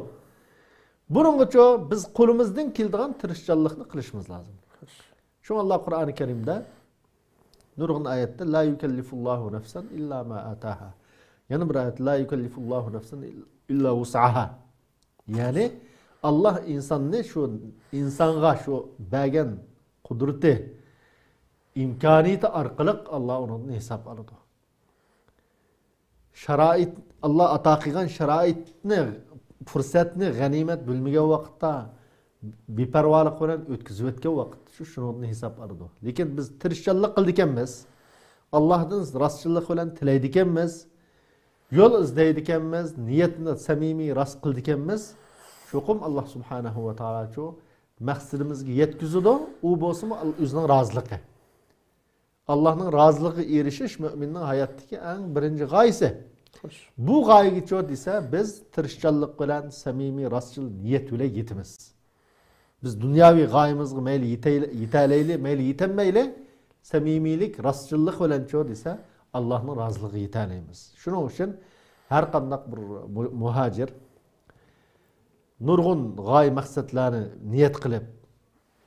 بۇنىڭغىچۇ بىز قولىمىزدىن كېلىدىغان تىرىشچانلىقنى قىلىشىمىز لازىم. شۇڭا ئاللا قۇرئانى كەرىمدە نۇرغۇن ئايەتتە «لا يۇكەللىفۇللاھۇ نەفسەن ئىللا ما ئاتاھا». يەنە بىر ئايەت «لا يۇكەللىفۇللاھۇ نەفسەن ئىللا ۋۇسئەھا». يەنى ئاللا ئىنساننى شۇ ئىنسانغا شۇ بەرگەن قۇدرىتى، ئىمكانىيىتى ئارقىلىق ئاللا ئۇنىڭدىن ھېساب ئالىدۇ. شارائىت، ئاللا ئاتا قىلغان شارائىتنى، پۇرسەتنى غەنىيمەت بىلمىگەن ۋاقىتتا، بىپەرۋالىق بىلەن ئۆتكۈزۈۋەتكەن ۋاقىتتا شۇ، شۇنىڭدىن ھېساب ئالىدۇ. لېكىن بىز تىرىشچانلىق قىلىدىكەنمىز، ئاللاھتىن راستچىللىق بىلەن تىلەيدىكەنمىز، يول ئىزدەيدىكەنمىز، نىيەتنى سەمىمىي راست قىلىدىكەنمىز، چوقۇم ئاللا سۇبھانەھۇ ۋە تائالاچۇ مەقسىتىمىزگە يەتكۈزىدۇ، ئۇ بولسىمۇ ئۆزىنىڭ رازىلىقى. ئاللاھنىڭ رازىلىقىغا ئېرىشىش مۆمىننىڭ ھاياتتىكى ئەڭ بىرىنچى غايىسى. خوش. بۇ غايىگىچۇ دېسە، بىز تىرىشچانلىق بىلەن سەمىمىي، راستچىل نىيەت بىلەن يېتىمىز. بىز دۇنياۋى غايىمىزغا مەيلى يېتەيلى-، يېتەلەيلى، مەيلى يېتەلمەيلى، سەمىمىيلىك، راستچىللىق بىلەنچۇ دېسە، ئاللاھنىڭ رازىلىقىغا يېتەلەيمىز. شۇنىڭ ئۈچۈن ھەر قانداق بىر مۇ-، مۇھاجىر نۇرغۇن غايە مەقسەتلەرنى نىيەت قىلىپ،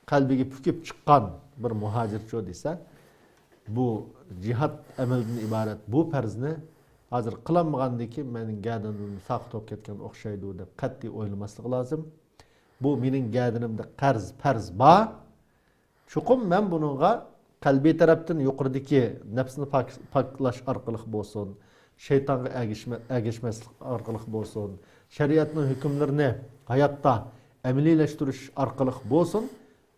قەلبىگە پۈكۈپ چىققان بىر مۇھاجىرچۇ دېسە، بۇ جىھاد ئەمەلدىن ئىبارەت بۇ پەرزنى ھازىر قىلالمىغاندىكىن مېنىڭ گەدىنىمدىن ساقىت بولۇپ كەتكەن ئوخشايدۇ دەپ قەتئىي ئويلىماسلىقى لازىم. بۇ مېنىڭ گەدىنىمدە قەرز، پەرز بار. چوقۇم مەن بۇنىڭغا قەلبىي تەرەپتىن يۇقىرىدىكى نەپسنى پاك-، پاكلاش ئارقىلىق بولسۇن، شەيتانغا ئەگىشمە-، ئەگەشمەسلىك ئارقىلىق بولسۇن، شەرىئەتنىڭ ھۆكۈملىرىنى ھاياتتا ئەمەلىيلەشتۈرۈش ئارقىلىق بولسۇن،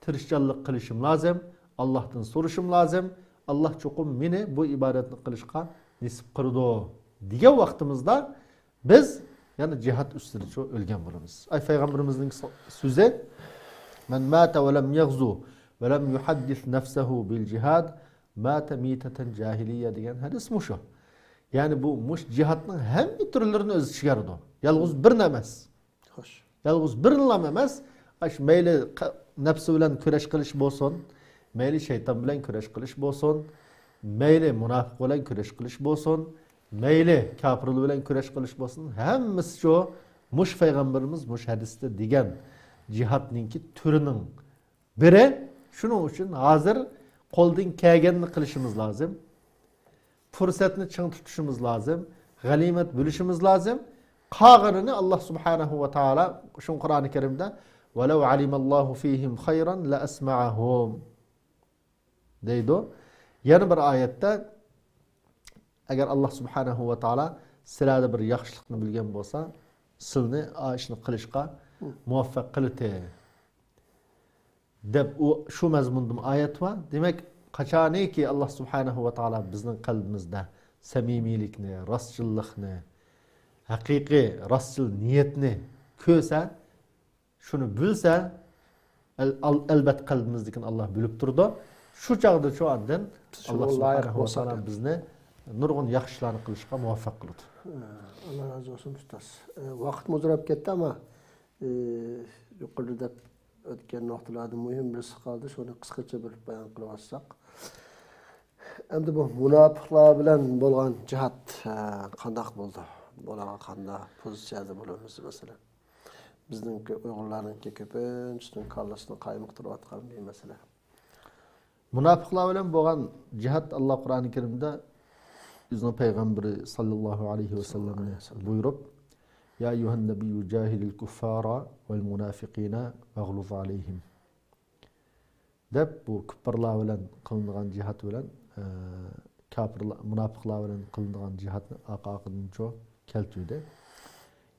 تىرىشچانلىق قىلىشىم لازىم، ئاللاھتىن سورىشىم لازىم، ئاللاھ چوقۇم مېنى بۇ ئىبادەتنى قىلىشقا نېسىپ قىلىدۇ، دېگەن ۋاقتىمىزدا، بىز يەنە جىھاد ئۈستىدىچۇ ئۆلگەن بولىمىز. ئاي پەيغەمبىرىمىزنىڭ سۆ-، سۆزى، «مەن ماتە ۋە لەم يەغزۇ ۋە لەم يۇھەددىس نەفسەھۇ بىل جىھاد، ماتە مىتەتەن جاھىلىيە» دېگەن ھەدىس مۇشۇ. يەنى بۇ مۇش جىھادنىڭ ھەممە تۈرلىرىنى ئۆز ئىچىگە ئالىدۇ. يالغۇز بىرنى ئەمەس. خوش. يالغۇز بىرنىلا ئەمەس، ئاشۇ مەيلى قە-، نەپسى بىلەن كۈرەش قىلىش بولسۇن، مەيلى شەيتان بىلەن كۈرەش قىلىش بولسۇن، مەيلى مۇناپىق بىلەن كۈرەش قىلىش بولسۇن، مەيلى كاپىرلار بىلەن كۈرەش قىلىش بولسۇن، ھەممىسى شۇ مۇشۇ پەيغەمبىرىمىز مۇشۇ ھەدىستە دېگەن جىھادنىڭكى تۈرىنىڭ بىرى. شۇنىڭ ئۈچۈن ھازىر قولدىن كەلگەننى قىلىشىمىز لازىم. پۇرسەتنى چىڭ تۇتۇشىمىز لازىم. غەنىيمەت بۆلۈشىمىز لازىم. قالغىنىنى ئاللا سۇبھانەھۇ ۋە تائالا شۇ قۇرئانى كەرىمدە، «ولو علم الله فيهم خيرا لأسمعهم» دەيدۇ. يەنە بىر ئايەتتە، «ئەگەر ئاللا سۇبھانەھۇ ۋە تائالا سىلەردە بىر ياخشىلىقنى بىلگەن بولسا، سىلنى ئا ئىشنى قىلىشقا مۇۋەپپەق قىلىتى» دەپ، ئۇ، شۇ مەزمۇندىمۇ ئايەت بار. دېمەك، قاچانىكى ئاللا سۇبھانەھۇ ۋە تائالا بىزنىڭ قەلبىمىزدە سەمىمىيلىكنى، راستچىللىقنى، ھەقىقىي راستچىل نىيەتنى كۆرسە، شۇنى بىلسە، ئەل-، ئال-، ئەلبەتتە قەلبىمىزدىكىنى ئاللا بىلىپ تۇرىدۇ. شۇ چاغدا شۇ ئاندىن شۇ ئاللا سۇبھانەھۇ ۋە تائالا بىزنى نۇرغۇن ياخشى ئىشلارنى قىلىشقا مۇۋەپپەق قىلىدۇ. ئاللا رازى بولسۇن، ئۇستاز. ۋاقىت مۇزراپ كەتتى، ئەمما ئى، يۇقىرىدا دەپ ئۆتكەن نۇقتىلاردىن مۇھىم بىرسى قالدى، شۇنى قىسقىچە بىر بايان قىلىۋاتساق. ئەمدى بۇ مۇناپىقلار بىلەن بولغان جىھاد، ئە، قانداق بولدى؟ بۇلارغا قانداق پوزىتسىيەدە بولىمىز، مەسىلەن؟ بىزنىڭكى ئۇيغۇرلارنىڭكى كۆپىنچىسىنىڭ كاللىسىنى قايمۇقتۇرۇۋاتقان بىر مەسىلە. مۇناپىقلار بىلەن بولغان جىھاد، ئاللا قۇرئانى كەرىمدە ئۆزىنىڭ پەيغەمبىرى ساللاللاھۇ ئەلەيھى ۋەسەللەمنى بۇيرۇپ، يا ئەييۇھەن نەبىييۇ جاھىدىل كۇففارا ۋەل مۇنافىقىنە ۋەغلۇز ئەلەيھىم دەپ، بۇ كۇپپارلار بىلەن قىلىنغان جىھاد بىلەن، ئە، كاپىرلار، مۇناپىقلار بىلەن قىلىنغان جىھادنى ئارقا-ئارقىدىن چۇ كەلتۈردى.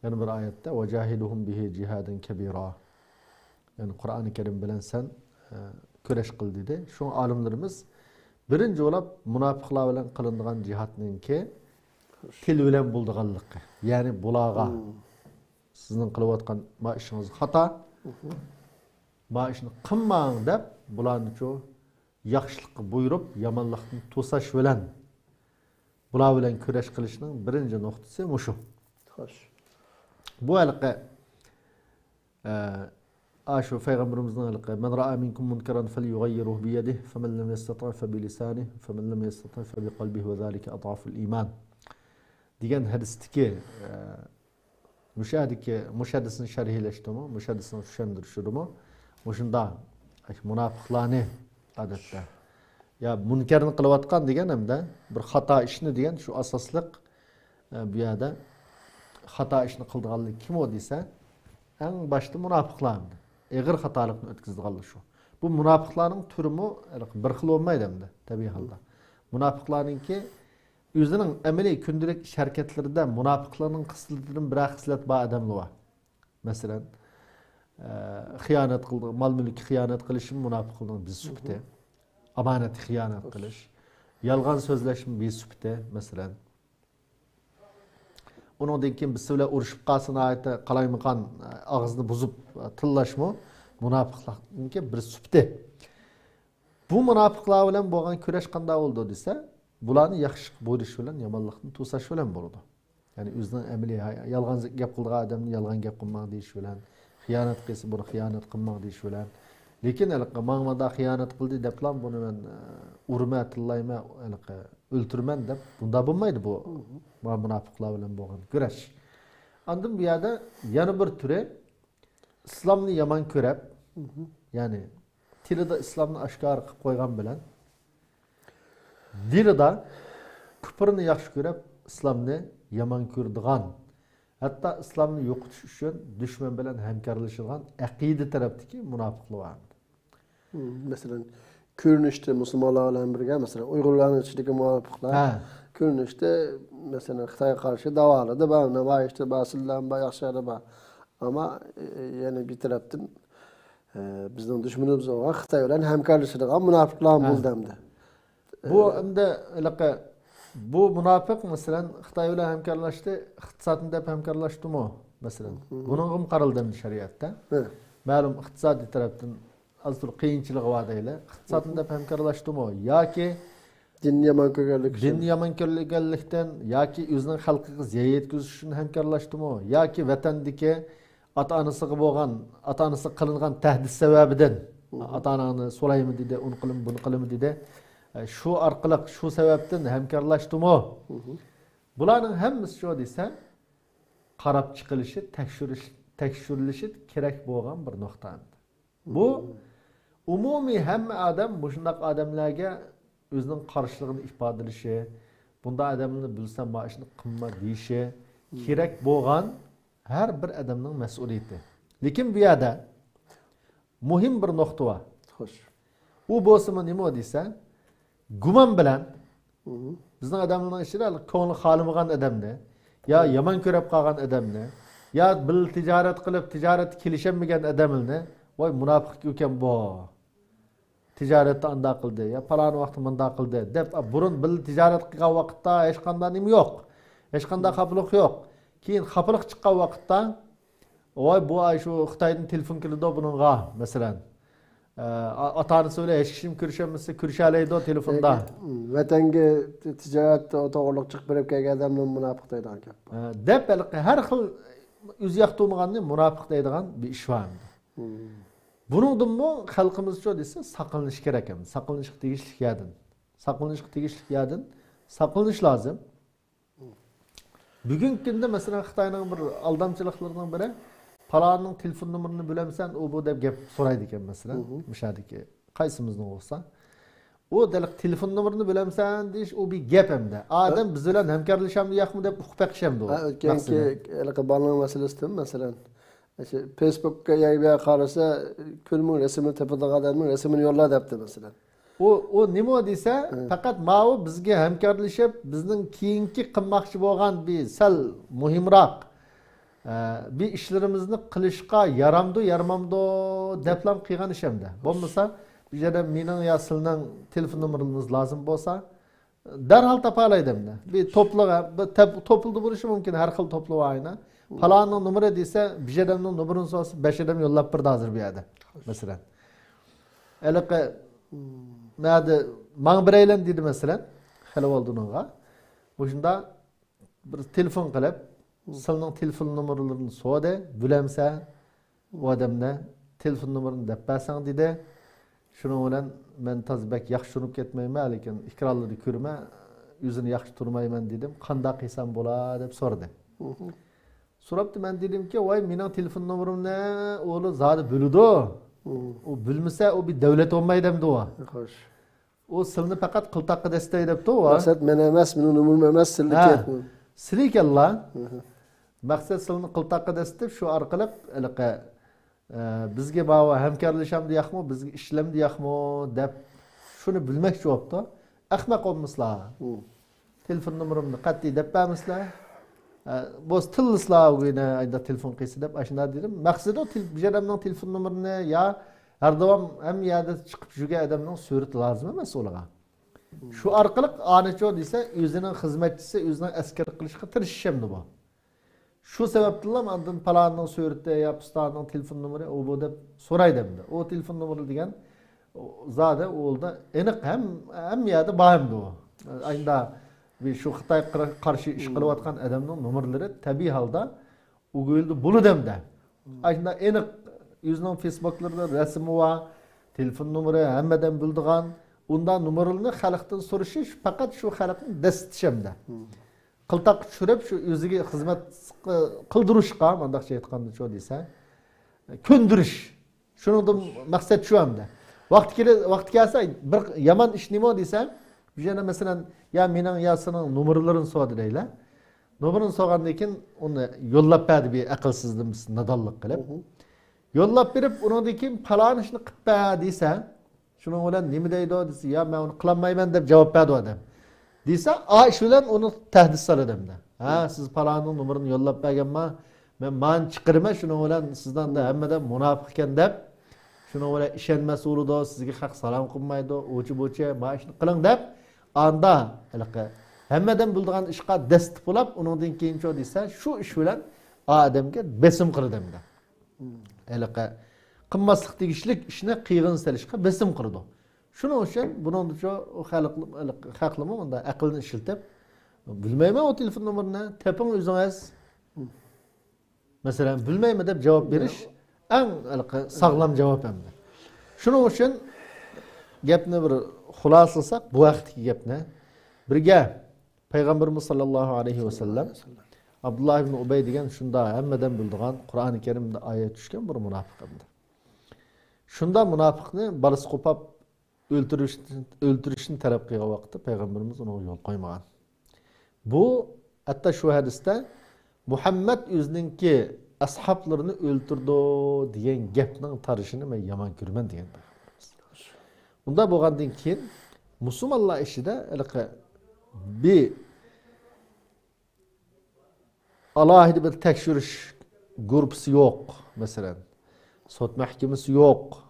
يەنە بىر ئايەتتە، «ۋەجاھىدۇھۇم بىھى جىھادەن كەبىرا.» يەنى قۇرئانى كەرىم بىلەن سەن، ئە، كۈرەش قىل دېدى. شۇڭا ئالىملىرىمىز بىرىنچى بولاپ مۇناپىقلار بىلەن قىلىنىدىغان جىھادنىڭكى تىل بىلەن بولىدىغانلىقى. يەنى بۇلارغا، سىزنىڭ قىلىۋاتقان ما ئىشىڭىز خاتا، ما ئىشنى قىلماڭ دەپ، بۇلارنىچۇ ياخشىلىققا بۇيرۇپ، يامانلىقتىن توساش بىلەن بۇلار بىلەن كۈرەش قىلىشنىڭ بىرىنچى نۇقتىسى مۇشۇ. خوش. بۇ ھېلىقى، ئە، ئاشۇ پەيغەمبىرىمىزنىڭ ھېلىقى، «مەن رائا مىنكۇم مۇنكەرەن فەليۇغەييىرھۇ بىيەدىھ، فەمەن لەم يەستەتىع فەبىلىسانىھ، فەمەن لەم يەستەتىع فەبىقەلبىھ ۋە زالىكە ئەضئەفۇل ئىمان» دېگەن ھەدىستىكى، ئە، مۇشۇ يەردىكى، مۇشۇ ھەدىسنى شەرھلەشتىمۇ، مۇشۇ ھەدىسنىڭ چۈشەندۈرۈشىدىمۇ مۇشۇنداق مۇناپىقلارنى ئادەتتە، يا مۇنكەرنى قىلىۋاتقان دېگەن ھەمدە بىر خاتا ئىشنى دېگەن شۇ ئاساسلىق، ئە، بۇ يەردە خاتا ئىشنى قىلىدىغانلىرى كىم ئۇ دېسە، ئەڭ باشتا مۇناپىقلار، ئېغىر خاتالىقنى ئۆتكۈزىدىغانلار شۇ. بۇ مۇناپىقلارنىڭ تۈرىمۇ بىر خىل بولمايدۇ ئەمدى، تەبىئىي ھالدا. مۇناپىقلارنىڭكى ئۆزىنىڭ ئەمەلىي كۈندىلىك ئىش ھەرىكەتلىرىدە مۇناپىقلارنىڭ خىسلىتىدىن بىرەر خىسلەت بار ئادەملەر بار. مەسىلەن، ئە، خىيانەت قىلىدىغان، مال-مۈلۈككە خىيانەت قىلىشمۇ مۇناپىقلىقنىڭ بىر سۈپىتى. ئامانەتكە خىيانەت قىلىش، يالغان سۆزلەشمۇ بىر سۈپىتى، مەسىلەن. ئۇنىڭدىن كېيىن بىرسى بىلەن ئۇرۇشۇپ قالسا، ناھايىتى قالايمىقان، ئاغزىنى بۇزۇپ تىللاشمۇ مۇناپىقلىقنىڭكى بىر سۈپىتى. بۇ مۇناپىقلار بىلەن بولغان كۈرەش قانداق بولىدۇ دېسە، بۇلارنى ياخشىلىققا بۇيرۇش بىلەن، يامانلىقتىن توساش بىلەن بولىدۇ. يەنى ئۆزىنىڭ ئەمەلىي ھاي-، يالغان گەپ قىلىدىغان ئادەمنى يالغان گەپ قىلماڭ دېيىش بىلەن، خىيانەت قىلسا بۇنى خىيانەت قىلماڭ دېيىش بىلەن. لېكىن ھېلىقى ماڭا مانداق خىيانەت قىلدى دەپلا بۇنى مەن، ئە، ئۇرىمەن، تىللايمەن، ھېلىقى ئۆلتۈرىمەن دەپ بۇنداق بولمايدۇ بۇ. مانا مۇناپىقلار بىلەن بولغان كۈرەش. ئاندىن بۇ يەردە يەنە بىر تۈرى ئىسلامنى يامان كۆرەپ، يەنى تىلىدا ئىسلامنى ئاشكارا قىلىپ قويغان بىلەن، دىلىدا كۇپرنى ياخشى كۆرۈپ، ئىسلامنى يامان كۆرىدىغان، ھەتتا ئىسلامنى يوقىتىش ئۈچۈن دۈشمەن بىلەن ھەمكارلىشىدىغان ئەقىدە تەرەپتىكى مۇناپىقلار بار. مم، مەسىلەن، كۆرۈنۈشتە مۇسۇلمانلار بىلەن بىرگە، مەسىلەن، ئۇيغۇرلارنىڭ ئىچىدىكى مۇناپىقلار، ھە، كۆرۈنۈشتە، مەسىلەن، خىتايغا قارشى داۋالىرى بار، نامايىشتا بار، سىلەرمۇ بار، ياخشى يەردە بار. ئەمما، ئە، يەنە بىر تەرەپتىن، ئە، بىزنىڭ دۈشمىنىمىز بولغان خىتاي بىلەن ھەمكارلىشىدىغان مۇناپىقلار، ھە، بولدى ئەمدى. بۇ ئە، ئەمدى ھېلىقى، بۇ مۇناپىق، مەسىلەن، خىتاي بىلەن ھەمكارلاشتى، ئىقتىسادنى دەپ ھەمكارلاشتىمۇ، مەسىلەن؟ مم. بۇنىڭغىمۇ قارالدى ئەمدى شەرىئەتتە. ھە. مەلۇم ئىقتىسادىي تەرەپتىن ئاز تولا قىيىنچىلىقى بار دەيلى. ئىقتىسادنى دەپ ھەمكارلاشتىمۇ ياكى دىننى يامان كۆرگەنلىكى ئۈچۈن. دىننى يامان كۆرگەنلىكتىن ياكى ئۆزىنىڭ خەلقىگە زىيان يەتكۈزۈش ئۈچۈن ھەمكارلاشتىمۇ ياكى ۋەتەندىكى ئاتا-ئانىسىغا بولغان، ئاتا-ئانىسىغا قىلىنغان تەھدىت سەۋەبىدىن، ئاتا-ئاناڭنى سولايمۇ دېدى، ئۇنى قىلىمۇ، بۇنى قىلىمۇ دېدى. شۇ ئارقىلىق، شۇ سەۋەبتىن ھەمكارلاشتىمۇ؟ بۇلارنىڭ ھەممىسى شۇ دېسە، قاراپ چىقىلىشى، تەكشۈرۈش، تەكشۈرۈلۈشى كېرەك بولغان بىر نۇقتا ئەمدى. بۇ ئومۇمىي ھەممە ئادەم مۇشۇنداق ئادەملەرگە ئۆزىنىڭ قارشىلىقىنى ئىپادىلىشى، بۇنداق ئادەمنى بىلسەم، ما ئىشنى قىلما دېيىشى كېرەك بولغان ھەر بىر ئادەمنىڭ مەسئۇلىيىتى. لېكىن بۇ يەردە مۇھىم بىر نۇقتا بار. خوش. ئۇ بولسىمۇ نېمە دېسە، گۇمان بىلەن بىزنىڭ ئادەملەرنىڭ ئىچىدە كۆڭلى خالىمىغان ئادەمنى، يا يامان كۆرۈپ قالغان ئادەمنى، يا بىللە تىجارەت قىلىپ، تىجارەتتە كېلىشەلمىگەن ئادەمنى، ۋاي، مۇناپىق ئىكەن بۇ. تىجارەتتە ئانداق قىلدى، يا پالان ۋاقىتتا مۇنداق قىلدى، دەپ، بۇرۇن بىللە تىجارەت قىلغان ۋاقىتتا ھېچقانداق نېمە يوق. ھېچقانداق خاپىلىق يوق. كېيىن خاپىلىق چىققان ۋاقىتتا، ۋاي، بۇ ئاي شۇ خىتايدىن تېلېفون كېلىدۇ بۇنىڭغا، مەسىلەن. ئە، ئا-، ئاتا-ئانىسى بىلەن ھېچ كىشىمۇ كۆرۈشەلمىسە، كۆرۈشەلەيدۇ تېلېفوندا. ۋەتەنگە تىجارەت توغرۇلۇق چىقىپ بېرىپ كەلگەن ئادەمنى مۇناپىق دەيدىغان گەپ بار. ئە، دەپ، ھېلىقى ھەر خىل ئۆزى ياقتۇرمىغاننى مۇناپىق دەيدىغان بىر ئىش بار ئەمدى. بۇنىڭدىنمۇ خەلقىمىزچۇ دېسە، ساقلىنىش كېرەك ئەمدى. ساقلىنىشقا تېگىشلىك يەردىن. ساقلىنىشقا تېگىشلىك يەردىن ساقلىنىش لازىم. بۈگۈنكى كۈندە، مەسىلەن، خىتاينىڭ بىر ئالدامچىلىقلىرىنىڭ بىرى، پالانىڭ تېلېفون نومۇرىنى بىلەمسەن، ئۇ بۇ دەپ گەپ سورايدىكەن، مەسىلەن، مۇشۇ يەردىكى قايسىمىزنىڭ بولسا. ئۇ دەل تېلېفون نومۇرىنى بىلەمسەن دېيىش، ئۇ بىر گەپ ئەمدى. ئادەم بىز بىلەن ھەمكارلىشامدۇ ياقمۇ دەپ ئۇقۇپ بېقىش ئەمدى ئۇ. ھە، ئۆتكەنكى ھېلىقى بالىنىڭ مەسىلىسىدىن، مەسىلەن، ئاشۇ فېيسبۇككا يا بۇ يەرگە قارىسا، كۆلمىڭ رەسىمىنى تېپىدىغان ئادەمنىڭ رەسىمىنى يوللا دەپتۇ، مەسىلەن. ئۇ، ئۇ نېمە دېسە، پەقەت ماۋۇ بىزگە ھەمكارلىشىپ، بىزنىڭ كېيىنكى قىلماقچى بولغان بىر سەل مۇھىمراق، ئە، بىر ئىشلىرىمىزنى قىلىشقا يارامدۇ، يارىمامدۇ دەپلا قىلغان ئىش ئەمدى. بولمىسا، بۇ يەردە مېنىڭ يا سىلىنىڭ تېلېفون نومۇرىڭىز لازىم بولسا، دەرھال تاپالايدۇ ئەمدى. بىر توپلۇق، بىر تەپ-، توپلىدا بولۇشى مۇمكىن، ھەر خىل توپلا ئاينا. پالانىڭ نومۇرى دېسە، بىر ئادەمنىڭ نومۇرىنى سورىسا، بەش ئادەم يوللاپ بېرىدۇ ھازىر بۇ يەردە. مەسىلەن. ھېلىقى، نەدە، ماڭا بېرەيلەن دېدى، مەسىلەن، خېلى بولدى ئۇنىڭغا. مۇشۇنداق بىر تېلېفون قىلىپ، سىلىنىڭ تېلېفون نومۇرلىرىنى سورىدى، بىلەمسەن؟ ئۇ ئادەمنى تېلېفون نومۇرىنى دەپ بەرسەڭ دېدى. شۇنىڭ بىلەن مەن تازا بەك ياخشى تونۇپ كەتمەيمەن، لېكىن ئېكرانلىرىدا كۆرىمەن، ئۆزىنى ياخشى تونۇمايمەن دېدىم. قانداق قىلسام بولا دەپ سورىدى. سوراپتۇ، مەن دېدىمكى، ۋاي، مېنىڭ تېلېفون نومۇرۇمنى ئۇلار زادى بىلىدۇ. ئۇ بىلمىسە، ئۇ بىر دۆلەت بولمايدۇ ئەمدى ئۇ. خوش. ئۇ سىلىنى پەقەت قىلتاققا دەسسىتەي دەپتۇ ئۇ. مەقسەت مەن ئەمەس، مېنىڭ نومۇرۇم ئەمەس، سىلىكى. ھە. سىلىكەنلا. مەقسەت سىلىنى قىلتاققا دەسسىتىپ، شۇ ئارقىلىق ھېلىقى، ئە، بىزگە باۋا ھەمكارلىشامدۇ ياقمۇ، بىزگە ئىشلەمدۇ ياقمۇ دەپ شۇنى بىلمەكچى بوپتۇ. ئەخمەق بولمىسىلا. تېلېفون نومۇرۇمنى قەتئىي دەپ بەرمىسىلە. ئە، بولسا تىللىسىلا ئۆگىنە، ئايدا تېلېفون قىلسا دەپ ئاشۇنداق دېدىم. مەقسىتى ئۇ تېل-، بىر ئادەمنىڭ تېلېفون نومۇرىنى يا ھەر داۋام ھەممە يەردە چىقىپ يۈرگەن ئادەمنىڭ سۈرىتى لازىم ئەمەس ئۇلارغا. شۇ ئارقىلىق ئانىچۇ دېسە، ئۆزىنىڭ خىزمەتچىسى، ئۆزىنىڭ ئەسكىرى قىلىشقا تىرىشىشەمدى بۇ. شۇ سەۋەبتىنلا ئاندىن پالاننىڭ سۈرىتى يا پۇستانىڭ تېلېفون نومۇرى ئۇ بۇ دەپ سورايدۇ ئەمدى. ئۇ تېلېفون نومۇرى دېگەن زادى ئۇ ئېنىق ھەم-، ھەممە يەردە بار ئەمدى ئۇ. ئاينىدا شۇ خىتايغا قارشى ئىش قىلىۋاتقان ئادەمنىڭ نومۇرلىرى تەبىئىي ھالدا ئۇ گويلدا بولىدۇ ئەمدى. ئاشۇنداق ئېنىق ئۆزىنىڭ فېيسبۇكلىرىدا رەسىمى بار، تېلېفون نومۇرى ھەممە ئادەم بىلىدىغان، ئۇنداق نومۇرلىرىنى خەلقتىن سورىشى پەقەت شۇ خەلقنى دەسسىتىش ئەمدى. قىلتاققا چۈشۈرۈپ، شۇ ئۆزىگە خىزمەت قىلدۇرۇشقا، مۇنداقچە ئېيتقاندىچۇ دېسە، كۆندۈرۈش. شۇنىڭدىن مەقسەت شۇ ئەمدى. ۋاقتى كېلە-، ۋاقتى كەلسە، بىر يامان ئىش نېمە دېسە، بىر يەنە مەسىلەن، يا مېنىڭ، يا سېنىڭ نومۇرلىرىنى سورىدى دەيلى. نومۇرىنى سورىغاندىن كېيىن ئۇنى يوللاپ بەردى بىر ئەقىلسىزلىمىسى، نادانلىق قىلىپ. يوللاپ بېرىپ، ئۇنىڭدىن كېيىن پالان ئىشنى قىلىپ بەر دېسە، شۇنىڭ بىلەن نېمە دەيدۇ دېسە، يا مەن ئۇنى قىلالمايمەن دەپ جاۋاب بەردى ئادەم. دېسە، ئا ئىش بىلەن ئۇنى تەھدىت سالىدۇ ئەمدى. ھە، سىز پالاننىڭ نومۇرىنى يوللاپ بەرگەنما، مەن مانى چىقىرىمەن، شۇنىڭ بىلەن سىزنىڭ ھەممىدە مۇناپىق ئىكەن دەپ، شۇنىڭ بىلەن ئىشەنمەس بولىدۇ، سىزگە خەق سالام قىلمايدۇ، ئۇچى بۇچى، ما ئىشنى قىلىڭ دەپ، ئاندا ھېلىقى ھەممىدىن بىلىدىغان ئىشقا دەستە بولاپ، ئۇنىڭدىن كېيىنچۇ دېسە، شۇ ئىش بىلەن ئا ئادەمگە بېسىم قىلىدۇ ئەمدى. ھېلىقى قىلماسلىق تېگىشلىك ئىشنى قىيغىن سېلىشقا بېسىم قىلىدۇ. شۇنىڭ ئۈچۈن بۇنىڭدىچۇ خەلق، خەقلىمۇ مۇنداق ئەقلىنى ئىشلىتىپ، بىلمەيمەن ئۇ تېلېفون نومۇرىنى، تېپىڭ ئۆزىڭىز. مەسىلەن، بىلمەيمەن دەپ جاۋاب بېرىش ئەڭ ھېلىقى ساغلام جاۋاب ئەمدى. شۇنىڭ ئۈچۈن گەپنى بىر خۇلاسىلىساق، بۇ ھەقتىكى گەپنى بىرگە پەيغەمبىرىمىز ساللاللاھۇ ئەلەيھى ۋەسەللەم ئابدۇللا ئىبن ئۇبەي دېگەن شۇنداق ھەممە ئادەم بىلىدىغان، قۇرئانى كەرىمدە ئايەت چۈشكەن بىر مۇناپىق ئەمدى. شۇنداق مۇناپىقنى بالىسى قوپاپ ئۆلتۈرۈش، ئۆلتۈرۈشنى تەلەپ قىلغان ۋاقىتتا پەيغەمبىرىمىز ئۇنىڭغا يول قويمىغان. بۇ ھەتتا شۇ ھەدىستە مۇھەممەد ئۆزىنىڭكى ئەسھابلىرىنى ئۆلتۈردى دېگەن گەپنىڭ تارىشىنى مەن يامان كۆرىمەن دېگەن پەيغەمبىرىمىز. ئۇنداق بولغاندىن كېيىن مۇسۇلمانلار ئىچىدە ھېلىقى بىر ئالاھىدە بىر تەكشۈرۈش گۇرۇپپىسى يوق، مەسىلەن، سوت مەھكىمىسى يوق.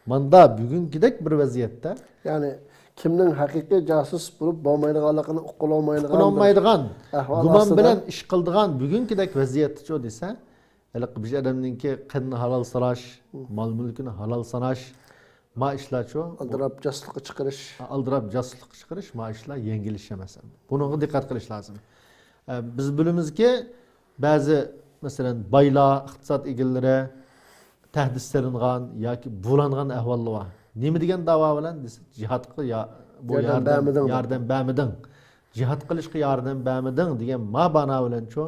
ماندا بۈگۈنكىدەك بىر ۋەزىيەتتە يەنى كىمنىڭ ھەقىقىي جاسۇس بولۇپ بولمايدىغانلىقىنى ئۇقۇلالمايدىغان ئۇقۇلالمايدىغان، ئەھۋال گۇمان ئاستىدا. بىلەن ئىش قىلىدىغان بۈگۈنكىدەك ۋەزىيەتتىچۇ دېسە، ھېلىقى بىر ئادەمنىڭكى قېنىنى ھالال ساناش، مال مۈلكىنى ھالال ساناش، ما ئىشلارچۇ؟ ئالدىراپ جاسۇسلۇققا چىقىرىش. ئالدىراپ جاسۇسلۇققا چىقىرىش، ما ئىشلار يەڭگىل ئىش ئەمەس. بۇنىڭغا دىققەت قىلىش لازىم. ئە، بىز بىلىمىزكى، بەزى، مەسىلەن، بايلار، ئىقتىساد ئىگىلىرى تەھدىت سېلىنغان ياكى بۇلانغان ئەھۋاللار بار. نېمە دېگەن داۋا بىلەن دېسە، جىھادقا يا-، بۇ ياردەم ياردەم، بەرمىدىڭ دەپ. ياردەم بەرمىدىڭ، جىھاد قىلىشقا ياردەم بەرمىدىڭ دېگەن ما بانا بىلەنچۇ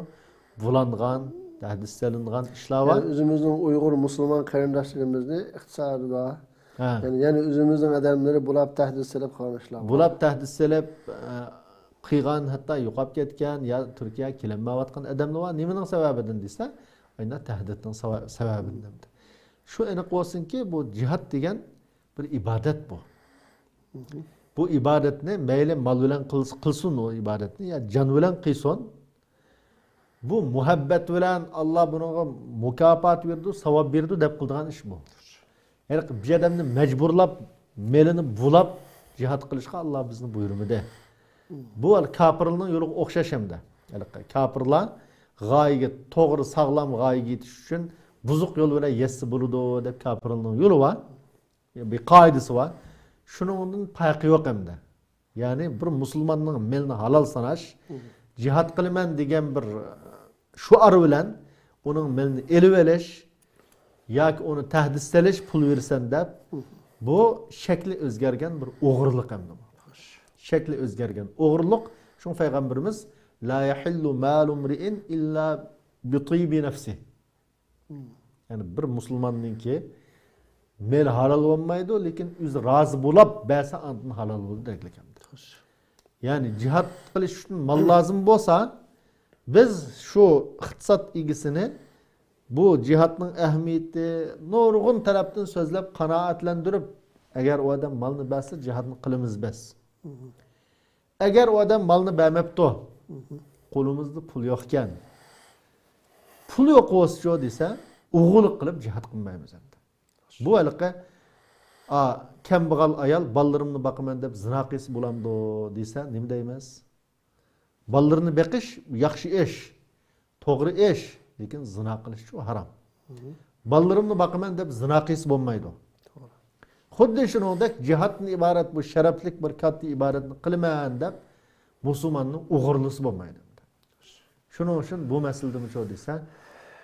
بۇلانغان، تەھدىت سېلىنغان ئىشلار بار. يەنى ئۆزىمىزنىڭ ئۇيغۇر مۇسۇلمان قېرىنداشلىرىمىزنى ئىقتىسادىدا، ھە. يەنى، يەنى ئۆزىمىزنىڭ ئادەملىرى بۇلاپ تەھدىت سېلىپ قىلغان ئىشلار بار. بۇلاپ تەھدىت سېلىپ، ئە، قىلغان، ھەتتا يوقاپ كەتكەن يا تۈركىيەگە كېلەلمەيۋاتقان ئادەملەر بار. نېمىنىڭ سەۋەبىدىن دېسە، ئاينا تەھدىتنىڭ سەۋە-، سەۋەبىدىن دەمدى. شۇ ئېنىق بولسۇنكى، بۇ جىھاد دېگەن بىر ئىبادەت بۇ. بۇ ئىبادەتنى مەيلى مال بىلەن قىلس-، قىلسۇن ئۇ ئىبادەتنى، يا جان بىلەن قىلسۇن. بۇ مۇھەببەت بىلەن، ئاللا بۇنىڭغا مۇكاپات بېرىدۇ، ساۋاب بېرىدۇ دەپ قىلىدىغان ئىش بۇ. ھېلىقى بىر ئادەمنى مەجبۇرلاپ، مېلىنى بۇلاپ جىھاد قىلىشقا ئاللا بىزنى بۇيرۇمىدى. بۇ ھېلى كاپىرلارنىڭ يولىغا ئوخشاش ئەمدى. ھېلىقى كاپىرلار غايىگە، توغرا، ساغلام غايىگە يېتىش ئۈچۈن بۇزۇق يول بىلەن يەتسە بولىدۇ دەپ كاپىرلارنىڭ يولى بار. بىر قائىدىسى بار. شۇنىڭدىن پەرقى يوق ئەمدى. يەنى بىر مۇسۇلماننىڭ مېلىنى ھالال ساناش، جىھاد قىلىمەن دېگەن بىر شوئار بىلەن ئۇنىڭ مېلىنى ئېلىۋېلىش ياكى ئۇنى تەھدىت سېلىش، پۇل بېرىسەن دەپ، بۇ شەكلى ئۆزگەرگەن بىر ئوغرىلىق ئەمدى بۇ. شەكلى ئۆزگەرگەن ئوغرىلىق. شۇڭا پەيغەمبىرىمىز، لا يەھىللۇ مالۇ ئىمرىئىن ئىللا بىتىيبى نەفسى. يەنى بىر مۇسۇلماننىڭكى مېلى ھالال بولمايدۇ، لېكىن ئۆزى رازى بولاپ بەرسە ئاندىن ھالال بولىدۇ دەگلىك ئەمدى. يەنى جىھاد قىلىش ئۈچۈن مال لازىم بولسا، بىز شۇ ئىقتىساد ئىگىسىنى بۇ جىھادنىڭ ئەھمىيىتى نۇرغۇن تەرەپتىن سۆزلەپ قانائەتلەندۈرۈپ، ئەگەر ئۇ ئادەم مالنى بەرسە جىھادنى قىلىمىز بەس. ئەگەر ئۇ ئادەم مالنى بەرمەپتۇ، قولىمىزدا پۇل يوقكەن، پۇل يوق بولسىچۇ دېسە، ئوغرىلىق قىلىپ جىھاد قىلمايمىز ئەمدى. بۇ ھېلىقى، ئا، كەمبەغەل ئايال بالىلىرىمنى باقىمەن دەپ زىنا قىلسا بولامدۇ دېسە، نېمە دەيمىز؟ بالىلىرىنى بېقىش ياخشى ئىش، توغرا ئىش، لېكىن زىنا قىلىشچۇ ھارام. بالىلىرىمنى باقىمەن دەپ زىنا قىلسا بولمايدۇ. خۇددى شۇنىڭدەك جىھادتىن ئىبارەت بۇ شەرەپلىك بىر كاتتا ئىبادەتنى قىلىمەن دەپ مۇسۇلماننى ئوغرىلىسا بولمايدۇ. شۇنىڭ ئۈچۈن بۇ مەسىلىدىمۇ شۇ دېسە،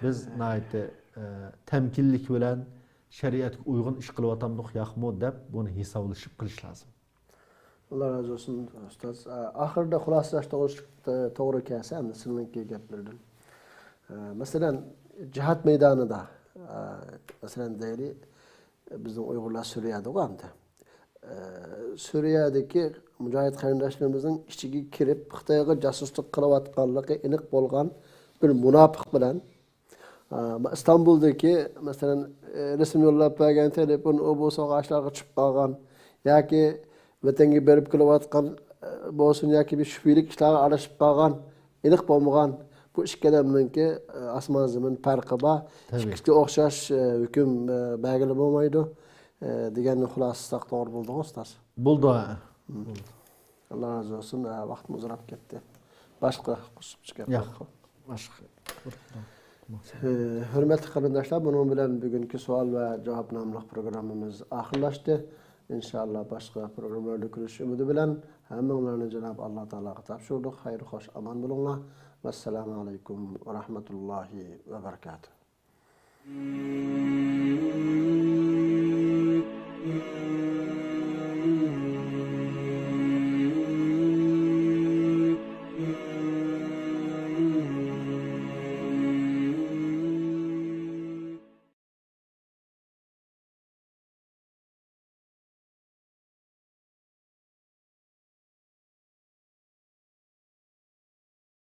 بىز ناھايىتى، ئە، تەمكىنلىك بىلەن شەرىئەتكە ئۇيغۇن ئىش قىلىۋاتامدۇق ياقمۇ دەپ بۇنى ھېسابلىشىپ قىلىش لازىم. ئاللا رازى بولسۇن ئۇستاز. ئە، ئاخىرىدا خۇلاسىلەش توغرىسى، توغرا كەلسە ئەمدى سىلىنىڭكى گەپلىرىدىن. ئە، مەسىلەن، جىھاد مەيدانىدا، ئە، مەسىلەن دەيلى، بىزنىڭ ئۇيغۇرلار سۈرىيەدىغۇ ئەمدى. ئە، سۈرىيەدىكى مۇجاھىد قېرىنداشلىرىمىزنىڭ ئىچىگە كىرىپ، خىتايغا جاسۇسلۇق قىلىۋاتقانلىقى ئېنىق بولغان بىر مۇناپىق بىلەن، ئە، ئىستانبۇلدىكى، مەسىلەن، ئە، رەسىم يوللاپ بەرگەن تېلېفون، ئۇ بۇ سوغاشلارغا چۈشۈپ قالغان ياكى ۋەتەنگە بېرىپ كېلىۋاتقان، ئە، بولسۇن ياكى بىر شۈبھىلىك ئىشلارغا ئارىلىشىپ قالغان، ئېنىق بولمىغان بۇ ئىككى ئادەمنىڭكى، ئە، ئاسمان زېمىن پەرقى بار. تەبىئىي. ئىككىسىگە ئوخشاش، ئە، ھۆكۈم، ئە، بەرگىلى بولمايدۇ، ئە، دېگەننى خۇلاسىلىساق توغرا بولدىغۇ، ئۇستاز؟ بولدى. ئاللا رازى بولسۇن. ئە، ۋاقتىمىز ئۇزاپ كەتتى. باشقا قوشۇمچە گەپ يوق. باشقا. ئە، ھۆرمەتلىك قېرىنداشلار، بۇنىڭ بىلەن بۈگۈنكى سوئال ۋە جاۋاب ناملىق پروگراممىمىز ئاخىرلاشتى. ئىنشائاللا، باشقا پروگراممىلاردا كۆرۈشۈش ئۈمىدى بىلەن ھەممىڭلارنى جانابى ئاللا تائالاغا تاپشۇردۇق. خەير خوش ئامان بولۇڭلار. ۋەسسالامۇ ئەلەيكۇم ۋە رەھمەتۇللاھى ۋە بەرىكاتۇھ.